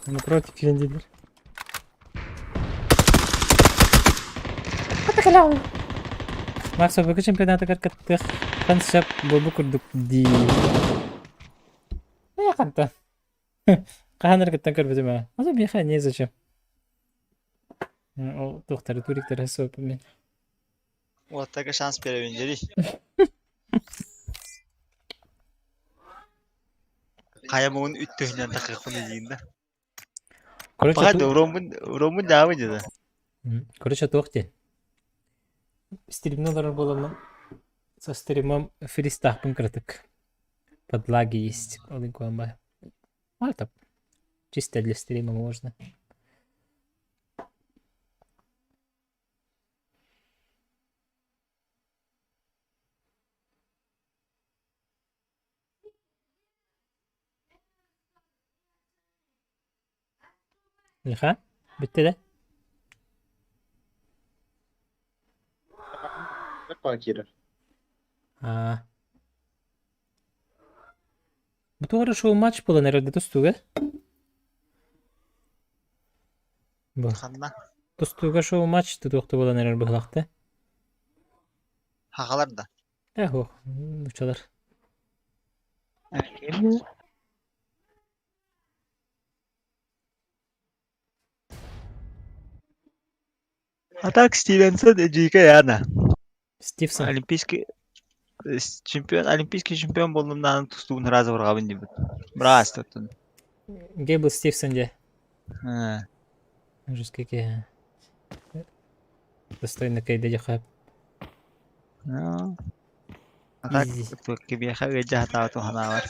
Напротив киирэн Макс ВК чемпионатыгар кыттыахтан сөп буолбут курдук дии. Э, хантан? Хаһан эрэ кыттан көрбүтүм ээ. Ото миэхэ незачем. Ол туохтары туриктары суоппун мин. Уоттарга шанс биэрэбин дьэри. Хайа муҥун үттүһүнэн тахыахпын диин да. Короче, Пока да уроммун уроммун даабын дьэ да. Короче, туох диэн. Стримҥэ олорор буоламмын со стримом фристаахпын кыратык. Подлаги есть. Ол иҥкуамба. Это чисто для стрима можно. Миха, бүттэ да? Киирэр. Аа. Бу туох эрэ шоу-матч буолан эрэр да тустууга? Бу. Ханна? Тустууга шоу-матч тутуохта буолан эрэр быһылахта. Хахалар да. Э, ох, нучалар. А так Стивенсон дьиикэй Яна. Стивсон. Олимпийский чемпион, олимпийский чемпион буоллум даҕаны тустугун ыраас бырҕабын диэбит. Быраас тоттун. Гейбл Стивсон дьэ. Э, Жесткий киһи. Достойно кэйдэ дьэ ну, А так Изи. кимиэхэ ыалдьа сатаабат уһанаабар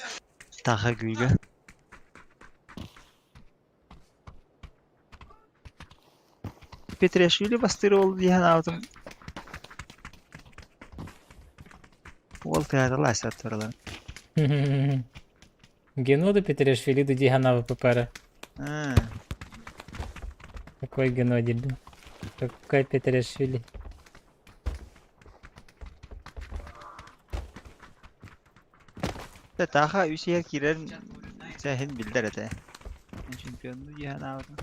таха күүгэ. Петрешвили бастыыр уол дии санаабытым. Уол тыаталаа саттаралар. Генода Петрешвили дии санаабыппар. Какой Геннадий? Какой Петрешвили? Таха үс иһэр киирэн сээһин биллэр этэ. Чемпионнуу дии санаабытым.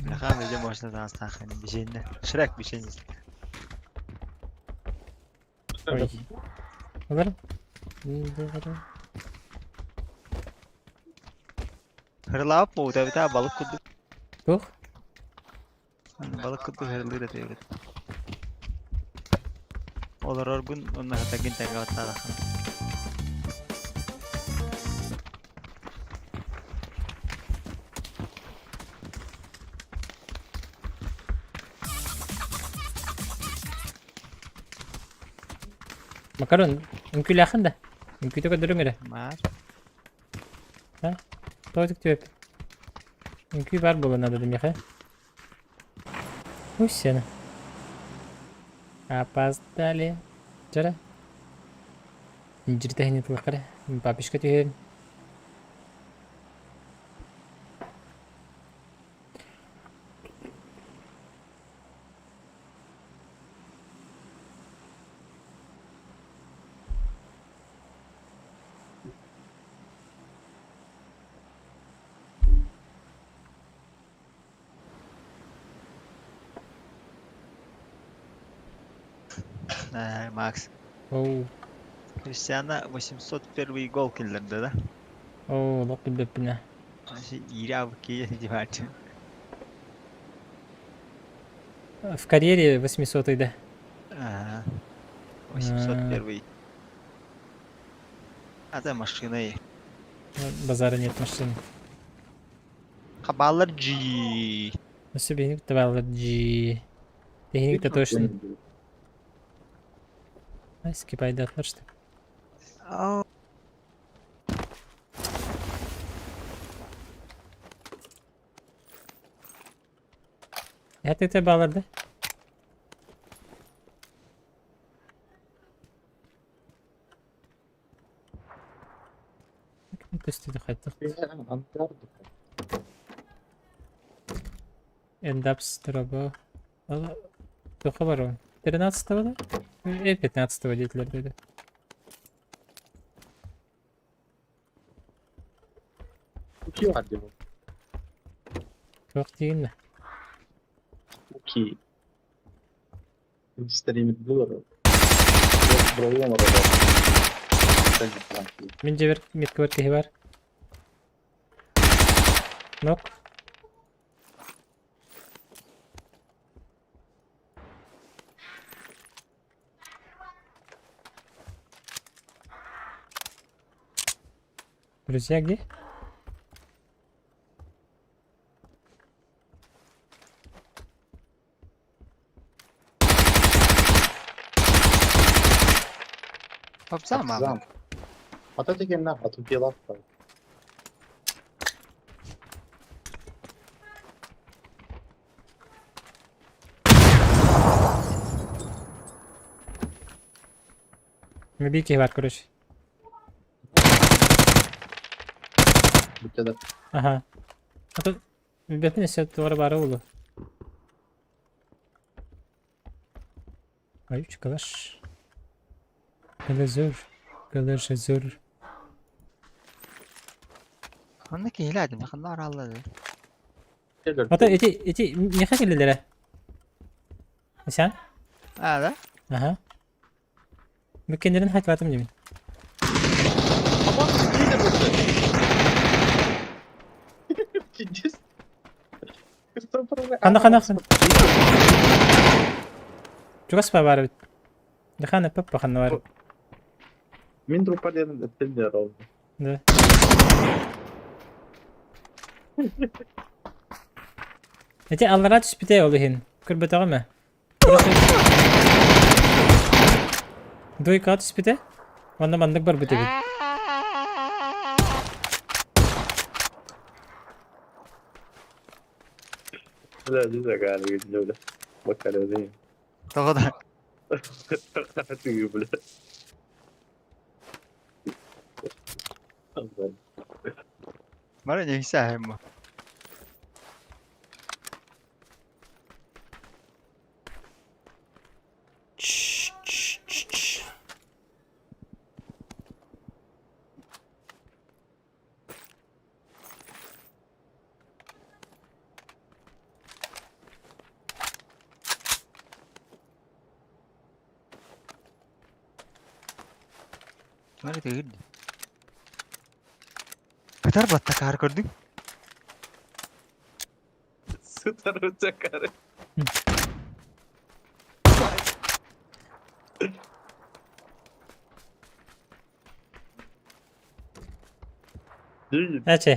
Бляха, везде можно таастаах бичиэннэ. Шрек бичиэн. Ой. Олар? Хырлаап муута балык курдук. Туох? Балык курдук хырлыыр этэ эбит. Олороргун онно хатагын тэҥҥэ баттаатаххына. Макарон, үҥкүүлээххин да? Үҥкүүтэ көрдөрүҥ эрэ. Баар. А? Тоҕо түктүөп? Үҥкүү баар буолуон наада миэхэ. Пусть сена. Опоздали. Вчера. Дьиртэһини тыллахха Папишка түһүөн. Макс. Оу. Кристиана 801 гол киллэрдэ да? Оо, олох билбэппин ээ. Иирэ киһи дивачы. В карьере 800 да? Ага. 801. А это машина и. Базара нет машины. Хабалар G. Өссө биһиги табаллар G. Биһиги да точно. Ай, скипайдатлар что. Оо. Эһэтэ баалар да? Көстүдэ хайдах? Эндапс дроба. Туха барон? 13-го да? 15-го диэтилэр деді. Уки бар диэн. Туох диигин да? Уки. Истэриимит булар. Бройлон ородо. Мин дьэбэр меткабар киһи бар. Нок. Друзья где? Попса мама. Ата дегеннер атып келат. Мөби киһи бар, короче. Бүттэ да. Аха. А то бэтин өссө туора баара буолуо. Ай, калаш. Калазор. Калашазор. Онно киһилээтим, ханна арааллады. Ата эти эти миэхэ кэллилэрэ. Сен? Аа да? Аха. Бүккеннерин хайтыбатым димин. Aman yine burada. Пиздец. Ханна ханна ханна. Чугас па баар эбит. Ханна папа ханна бар. Мин трупа диэн этилдер ол. Да. Эти аллара түспүтэ ол иһин. Көрбөтөҕүм ээ. Дуйка түспүтэ. Онно маннык барбыт эбит. Бля, не загадывай, бля. Макароны. Тоҕо да? Ты, бля. Бары ньиһисээһим. Чш-чш-чш-чш. Бары тыгыр. Кытар баттакаар көрдүҥ? Сытар өтөкары. Эчи.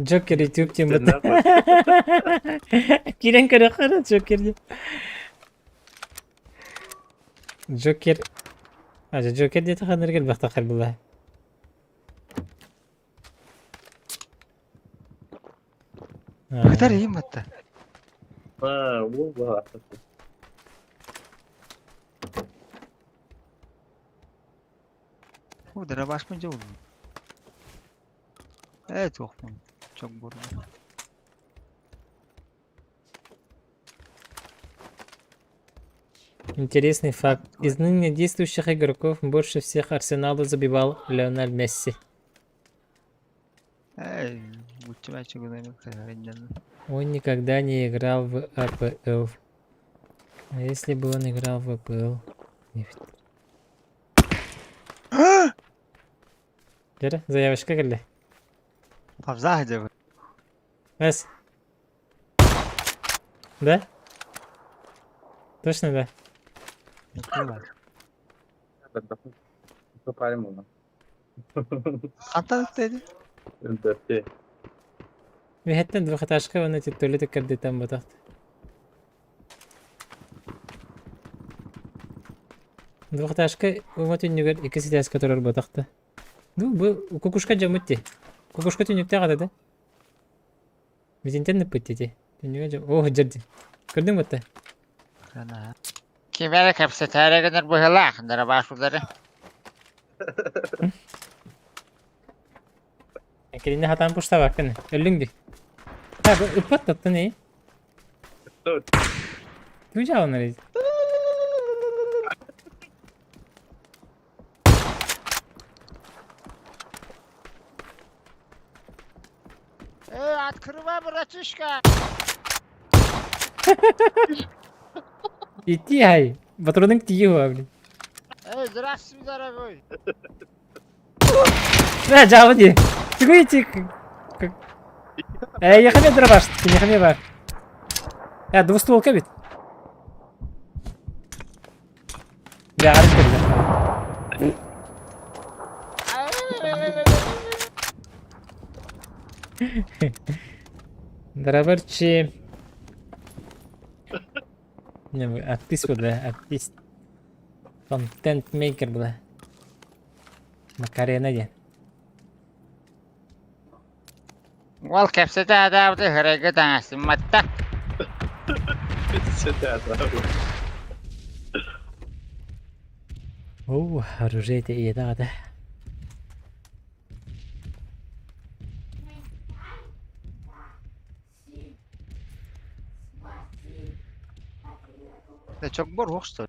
Джокер YouTube темата. Киирэн көрөххө Джокер диэн. Джокер. А, Джокер диэтэ ханнарга элбэхтэ була. Кытар иһин батта. А, була. О, дырабашпын дьэ буллум. Ээ, туохпун. Чок буолла. Интересный факт. Из ныне действующих игроков больше всех Арсеналу забивал Лионель Месси. Ээ, буччу гынан Он никогда не играл в АПЛ. А если бы он играл в АПЛ? Дьэ, заявочка кэллэ. Павзаах дьэ. Эс. Да? Точно да? Попалим оны. Хантан ыттайды? Дөрте. Биһэттэн двухэтажка уонна титтөлү тиккэрдитэн ботахт. Двухэтажка уҥа түннүгэр икки ситээскэ турар буотах да. Ну, бу кукушка дьоммут дии. Кукушка түннүктээх этэ да. Битинтэн ыппыт дии. Түннүгэ дьом. Оо, сылдьар дии. Көрдүҥ батта? Ким эрэ кэпсэтээри гынар быһыылаах, дырабаашулары. Кинини хатаан пуштабаккын. Өллүҥ дии. Ha, bu ыппат таптын ey. Dur. Туйдьааланар Эй, открывай, братишка! Ити ай. Патронын тиийэ уһа, блин. Эй, здравствуй, дорогой! Бля, дьаалы дии. Тугуй ити? Э, ехаме дробаш, ехаме бар. Э, двустволка бит. Бля, арыт көрдө. Дробарчи. Не, артист бля, артист. Контент-мейкер бля. Макарена диэн. Уол кэпсэтэ сатаабыты һырайга таҥастымматта. Оо, оружие ийэтэ аҕата. Чокбор уохсто.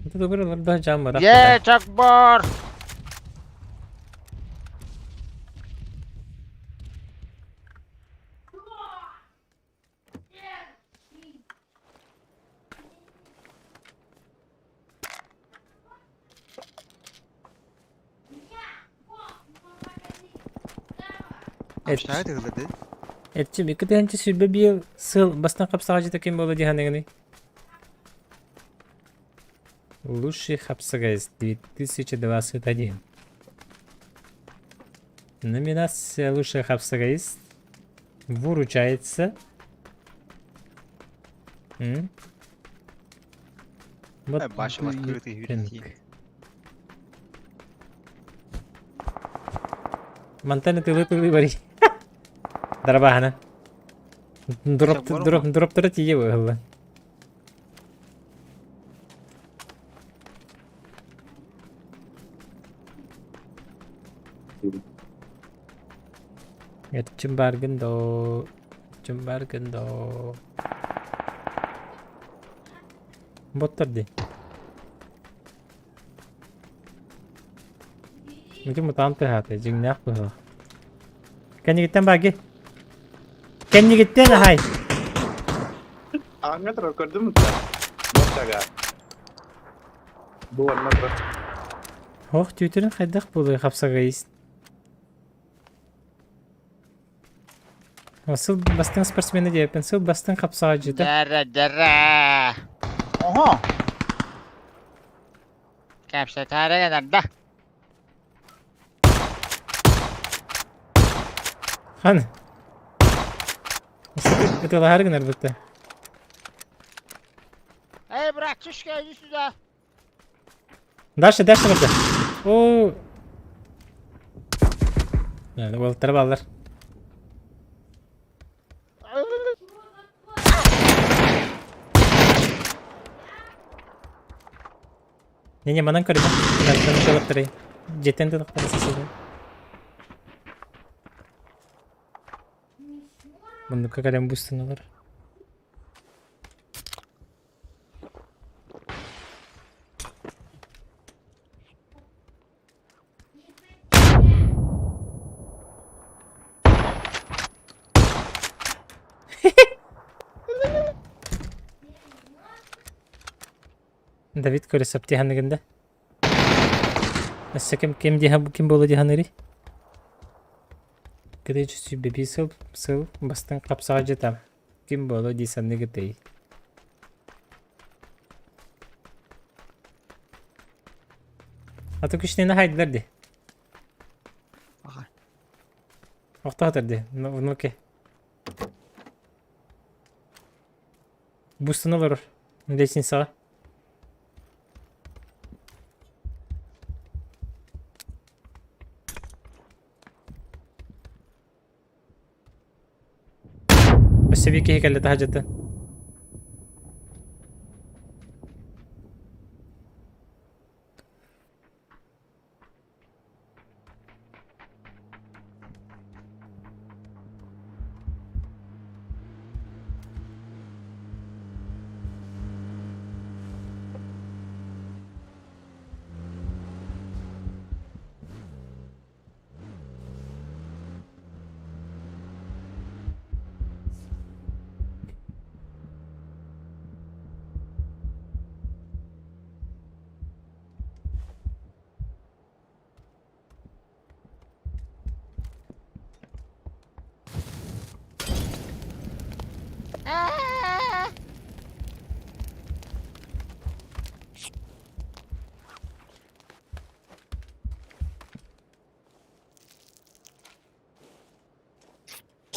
Это добре, да, жам Е, Чокбор! Общага тыгылады. Эрчим, икки тыһыынча сүүрбэ биир сыл бастан хапсаҕайдьыта ким буола дии саныыгыный? Лучший хапсагаец 2021. Номинация «Лучший хапсагаист» выручается. М? Вот Бачив do you відкритий think? гюльті. Мантан ытылы-тылы барый. Дарабаһана. Дроп дроп дроптара тиийэ быһылла. Эрчим бааргын доо, эрчим бааргын доо. Боттор дии. Ити мутант тыһаата, дьиҥнээх быһыылаах. Кэннигиттэн баги. Кэннигиттэн аһай. Ааҥҥа турар көрдүм да. Бочага. Бу онно турар. Ох, түүтүрүн хайдах буолуой хапсаҕайыс. Сыл бастыҥ спортсмена диэппин, сыл бастыҥ хапсаҕайдьыта. Дьэрэ, дьэрэ. Оһо. Кэпсэтээри гынарда. Хан. Ытылаһар гынар бытта. Эй, братишка, иди сюда. Дальше, дальше барда. Оо. Уолаттара бааллар. Не-не, манан көрүмэ. Тан тылыктарай. Дьиэттэн тылыктары сысыды. Муннукка кэлэн бустуналар. Давид Колесов тиһанныгын да? Өссө ким ким диһа ким буола диһаныырый? Кытыйчы сүүрбэ сыл сыл бастыҥ хапсаҕайдьыта ким буолуо дии санныгытый? Аты күчнени хайдылар ди. Аха. Охтоотор ди. Внуки. Бустан олорор. Лестницаҕа. Өссө биир киһи кэллэ таһырдьаттан.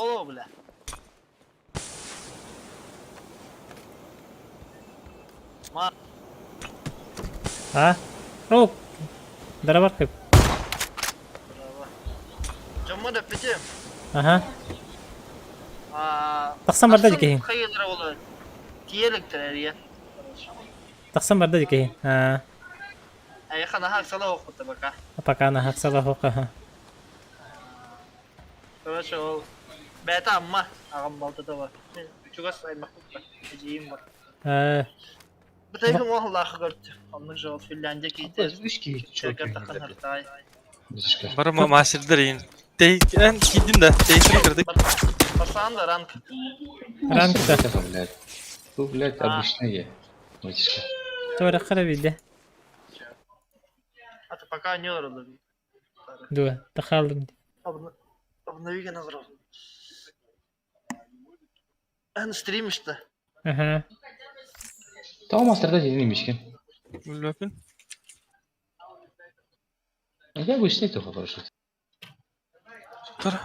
О, бля. Ма. А? О! Дарабар кып. Дьоммун эппитим. Аха. Тахсан барда дикиһин. Хайылара олор. Тиэликтэр эрийэн. Тахсан барда дикиһин. Аа. Эйиэхэ наһаа ыксала оһохпут пока. Пока наһаа ыксала оһох. Короче, ол бэйэтэ Амма аҕам балтата бар. Чугас аймахпыт бар. Эдьиийим бар. Э, Бытайгын уоллаах көрдү. Оннук жол Финляндия киитэ. Үс киһи Чөргөр таххан хартаай. Бары мастердар иин. Эн киирдим да, тейсин кырдык. Басаан да ранг. Ранг да. Блядь. Бу, блядь, обычные. Вытяжка. Туораххара билде. А то пока не оролор. Дуа, тахалым. Обнови назар. Эн стримиште. Аха. Тоҕо мастерда дьиҥин имишкин? Үллэпин. Я обычный только хорошо. Тара.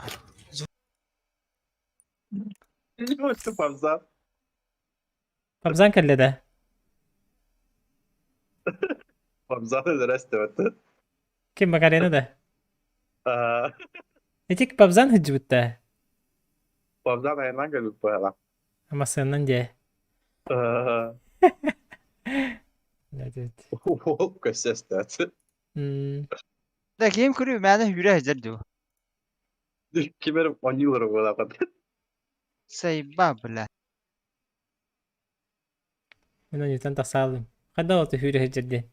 Павзан. Павзан кэллэ да? Павзан здрасте. Ким Макарена да? Ити Павзан сылдьыбыт Павзан айынан кэлбит буолла. Массыынан дьэ. Уол көссөстөөт. Да ким көрүү мээнэ үүрэ сылдьар дуу. Ким эрэ оонньуулара буолаҕыт. Сайба бля. Мин онньуттан тахсаалым. Хайдах ол түһүүрэ сылдьар диэн.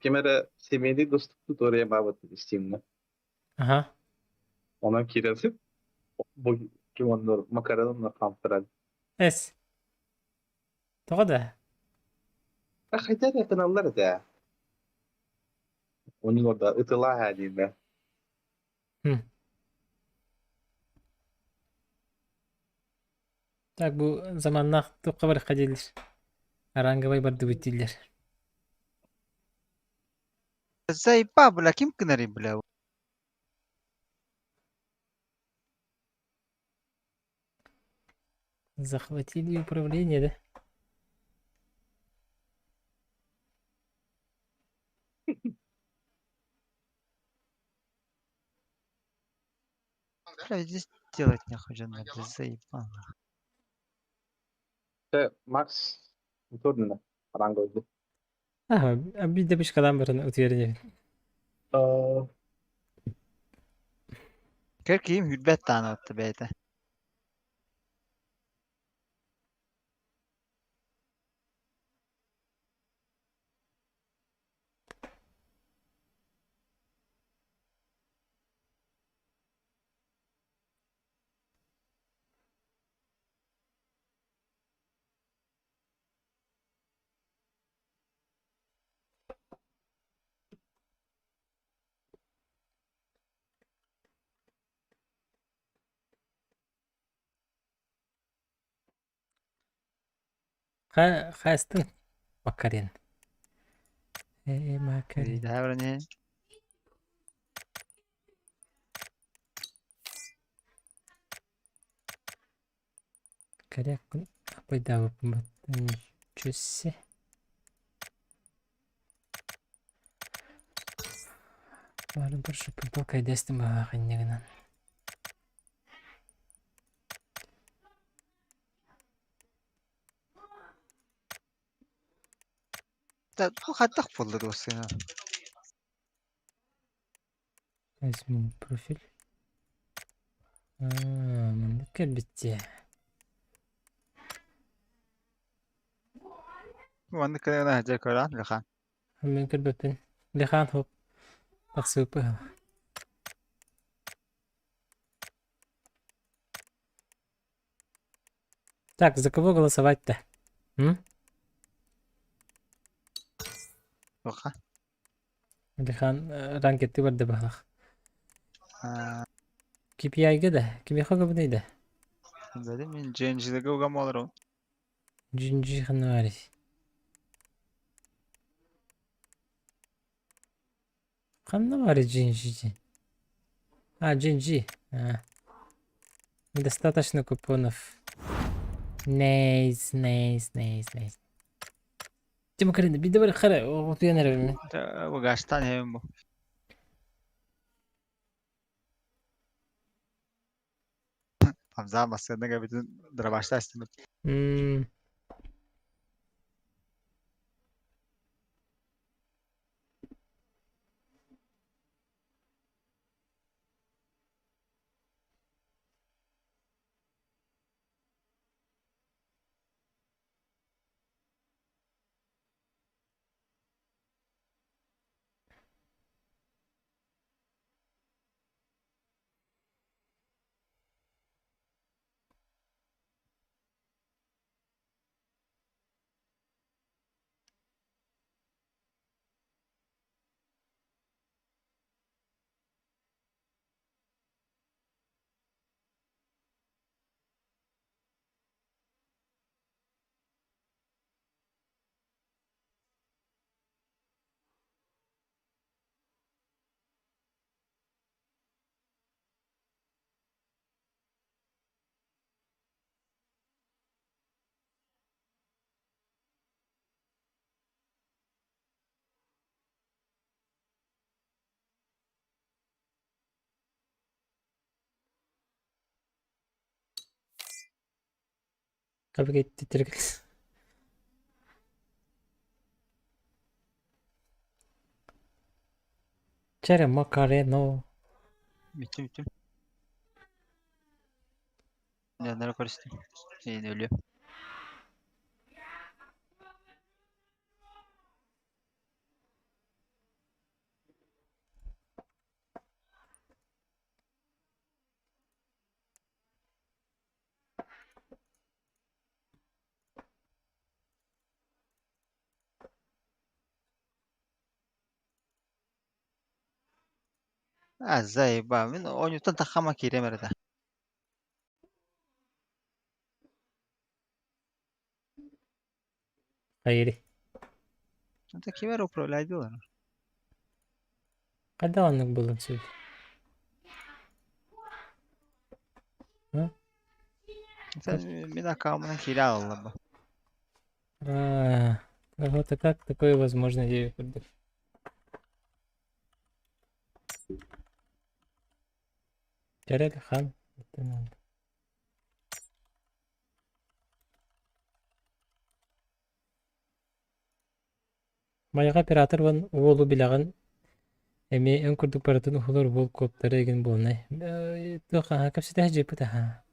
Ким эрэ семейный доступ туторуйа Steam'не. Аха. Онон киирэн бу ким оннур макаронна хаамтаран. Эс. Тоҕо да? Хайда эрэ гыналлар этэ. Оннугар ытылаа дииллэр. Так бу заманнаах туохха барыахха дииллэр. Аранговай бардыбыт дииллэр. Заебал, бля, ким гынарый, бля? Захватили управление, да? Бля, здесь делать нехуй, жена, бля, заебал. Чэ, Макс турнина ранговый. Аха, биирдэ бышкалаан баран утуйар инибин. Көр киим үрбэт тааны отто бэйэтэ. Хаастын Макарен. Ээ, Макарен. Идэһэ Корякпын апайдаабыппын Ничего себе. Бары бір шупын толкайдастым баҕа иннигинэн. Хайдах буолла дуо сына? Возьму профиль. Аа, маннык кэлбит дии. Маннык кэлэн дьэ көрөн Лехан. Мин көрбөппүн. Лехан хоп. Тахсыыппы. Так, за кого голосовать-то? М? Туохха? Лехан ранкетты барда баһах. KPI-га да? Кимиэхэ көбүнэй да? Дедим мин Дженджиге угам олору. Джинджи ханна Ханна баарый Джинджи? А, Джинджи. А. Недостаточно купонов. Nice, nice, nice, nice. Тима Карина, биде бар хара, утуян эрэ Угаштан хэм бу. Hamza массыына бүтүн дробашта истибит. Кабинет. Чere Макарено. Bitti bitti. Yanlara karıştı. Yine ölüyor. А, заеба. Мин онютан тахама киирем эрэ. Хайри. Это кимэр управляет? Когда он был отсюда? Sen мин аккаунтынан киирэ аҕалла бу. А, вот и как такое возможно идею курдук. Чарель хан. Это надо. Майга оператор вон уолу билэҕин эмиэ эн курдук барытын уһулар уол куоптара игин буолнай. Туох аха кэпсэтэ дьиэппит аха.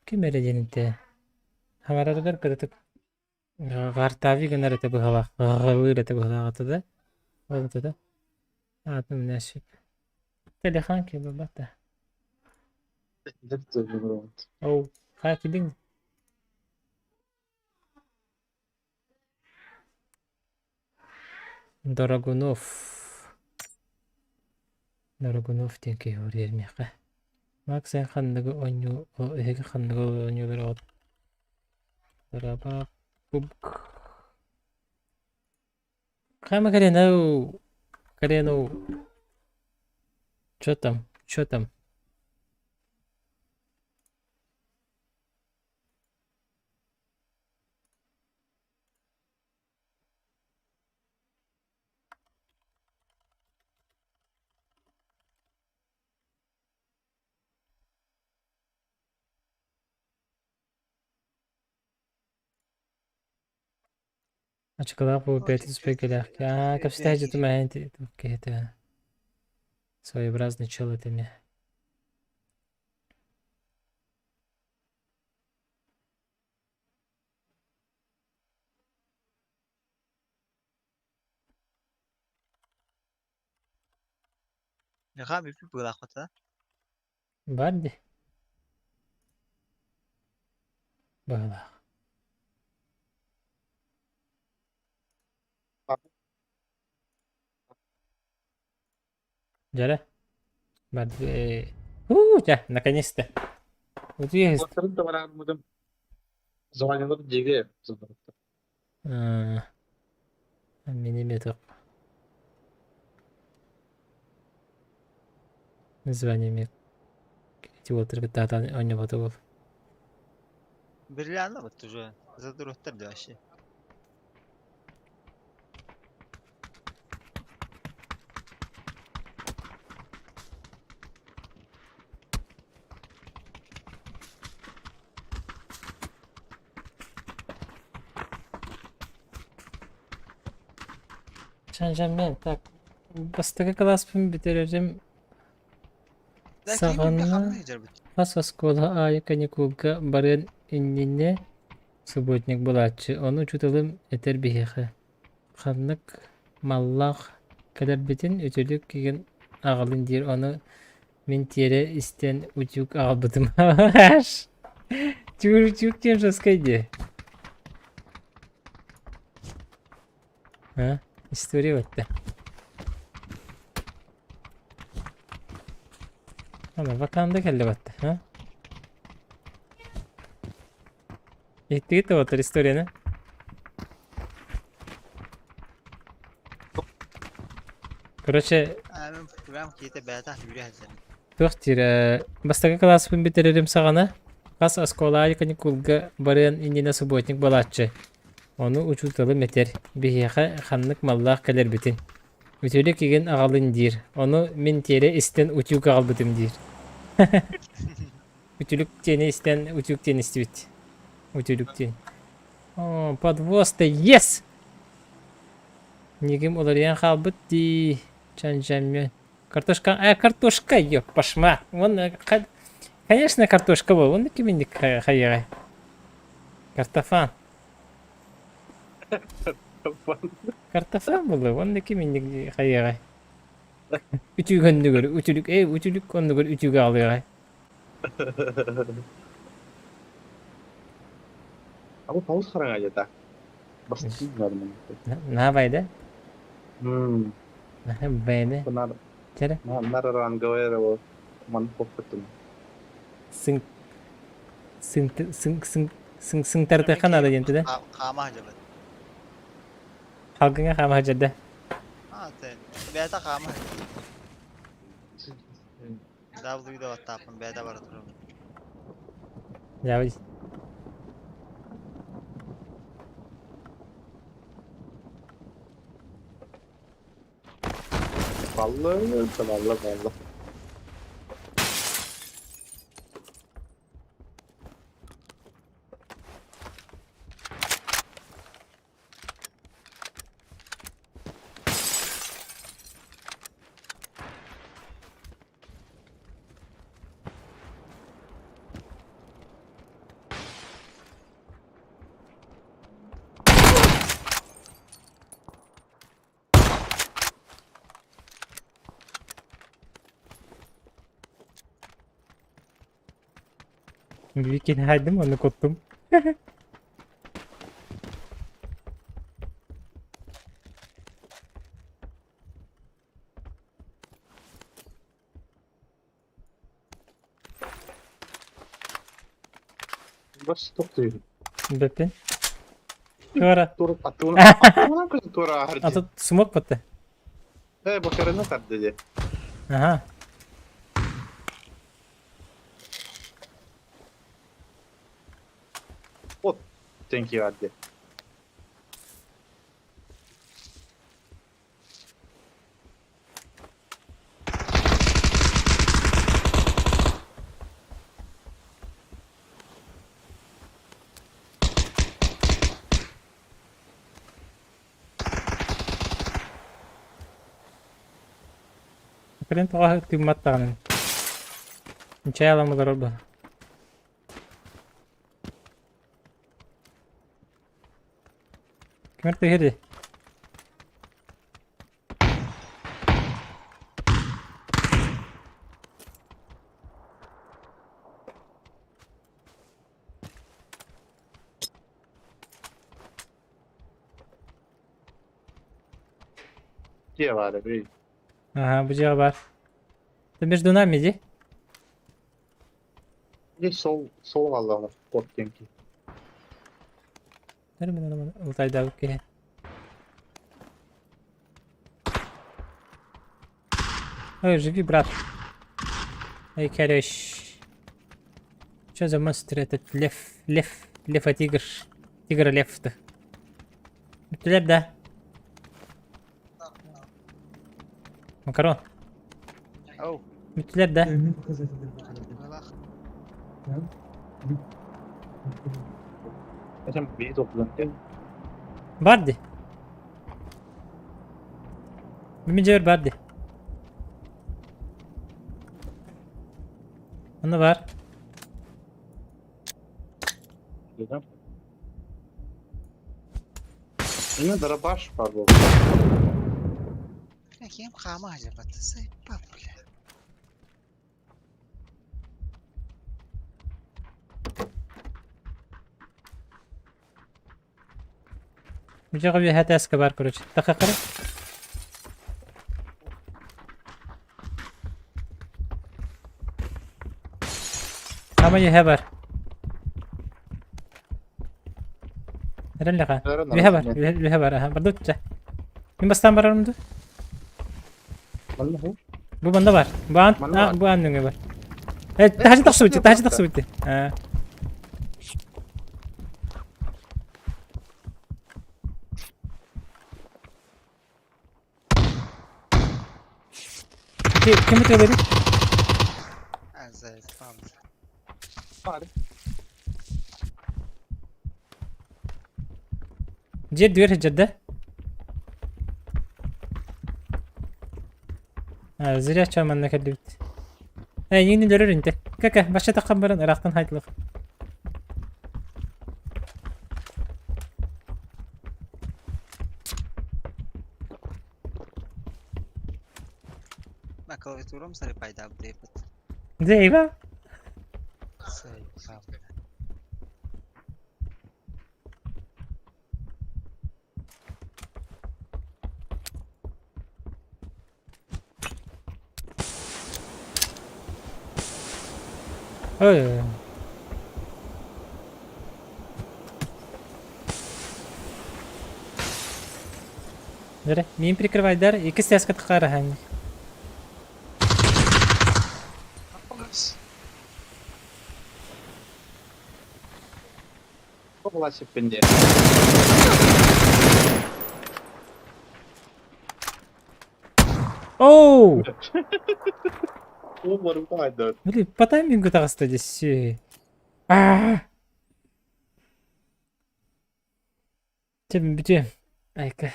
Ким эрэ диэн этэ. Хаҥарарыгар кыратык гартави гынар этэ быһалаах, ҕалыыр этэ быһалаах этэ да. Ол этэ да. Аатын билээшик. Телехан киһи буолбат. Оу, хайа кидиҥ? Дорогунов. Дорогунов диэн киһи уруйар миэхэ. Макс эн ханныгы оонньуу эһиги ханныгы оонньуулар Дораба пубг. Хайма Карена, Карену. Чё там? Чё там? Ачыкылаах бу бэйэтин спекелээх. Аа, кэпсэтээччи тумэһин киһитэ. Своеобразный чел это эмиэ. Миха бүппүт быылаахпыт Бар дии. Быһыылаах. Дьэрэ. Бар дии. Уу, дьэ, наконец-то. Утуйа Уоттарын да бараармытым. Звонилар диэги Мини Название мне эти вот кытта оонньообото буол. Бриллиант вот уже задуруттар да вообще. Чан-чан так бастакы кылааспын бүтэрэрим саҕана хас оскуола аайы каникулга барыан иннинэ субботник буолааччы. Ону учууталым этэр биһиэхэ: ханнык маллаах кэлэрбитин үтүлүк кигин аҕалын диир, ону мин тиэрэ истэн утюг аҕалбытым. Утюг диэн жесткай дии. А? История бэтте. Ана ваканда кэллэ батта, а? Иһиттигит да батар историяны? Короче, туох диир бастакы кылааспын бүтэрэрим саҕана хас оскуола аайы каникулга барыан иннинэ субботник буолааччы. Ону учууталым этэр, биһиэхэ ханнык маллаах кэлэрбитин. Үтүлүк игин аҕалын диир, ону мин тиэрэ истэн утюг аҕалбытым диир. Үтүлүк диэни истэн утюг диэн истибит. Утүлүк диэн. О, подвоз-то yes! Нигим уларыйан хаалбыт дии. Чан-чан Картошка, а картошка, ёп, пошма. Вон, конечно, картошка был. Вон киминник хайыгай. Картофан. Картофан было, вон киминник хайыгай. Үтүг өннүгөр, үтүлүк, эй, үтүлүк оннугар үтүг аалыгай. Абы паус хараҥа дьата. Бастыҥ Наабайда? Бэйне. Чэрэ. Нар ранговая эрэ ман хоппутум. Сыҥ сыҥ сыҥ сыҥ сыҥ сыҥтардыахха наада диэн да? Хаама сылдьабыт. Халгыҥа хаама сылдьар да? Аа, бэйэтэ хаама W да баттааппын бэйэтэ бара турабын. Дьаабый. Баллы, баллы, баллы. Викин хайдым, ону куттум. Бас тохтуур. Бэппин. Туора. Тура аттуна көтөн туора А ааһар тут смок батта. Ээ, бакарына тарды дии. Ага. Вот, thank you Адди. Кэлин тоҕо тыыммат даҕаны. Чай ылан олорор буолла. Кимэр түһэр Дьиэ баар эбий. Ага, бу дьиэҕэ баар. Ты между нами иди. Здесь сол сол хааллаҕына кот диэн киһи. Ылтайдаабыт киһи. Ой, живи, брат. Эй, короче. Что за монстр этот лев? Лев, лев, а тигр. Тигр лев-то. Бүттүлэр да? Макарон. Оу. Бүттүлэр да? Этим бии топпутун. Бар ди. Мин дьиэбэр бар ди. Онно бар. Эмиэ дробаш баар буолла. Бля, ким хаама сылдьыбат, сайпа, бля. Дьэҕэ үөһэ тааска баар короче. Тахахара. Саамай үөһэ бар. Эрэллэҕэ. Үөһэ бар, үөһэ бар, аха, бардучча. Мин бастаан барарым дуу? Манна ху? Бу манна бар. Бу аан, Манна бар. бу аан нөҥүө бар. Э, таһырдьа тахсыбыт, таһырдьа тахсыбыт. Аа. Ким ытыалыырый? Дьиэ дүөр сылдьар да? А, зря чё манна кэллибит. Э, эйигин өлөрөр инте. Кэ-кэ, бачча таххан баран ыраахтан хайдылах. На клавиатурам сарыпайдаабыт диэбит. Дьэ, Ива? Сайпа. Ой. Дөрө, миин прикрывайдар, иккис тээскэ таххараһаҥ. Власиппин диэн. Оу! Уу барыта хайдат. Блин, по таймингу таҕыста десси. Аа! Чэ, бүтүө. Айка.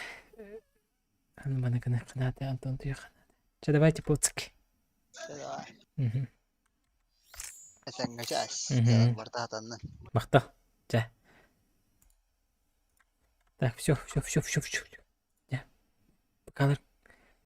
Аны маны гына ханааты Антон туйа Чэ, давайте пуцки. Давай. Мгм. Этэҥҥэ чаас. Мгм. Барта хатаннын. Махтал. Чэ. Так, все, все, все, все, все. Дьэ. Пока.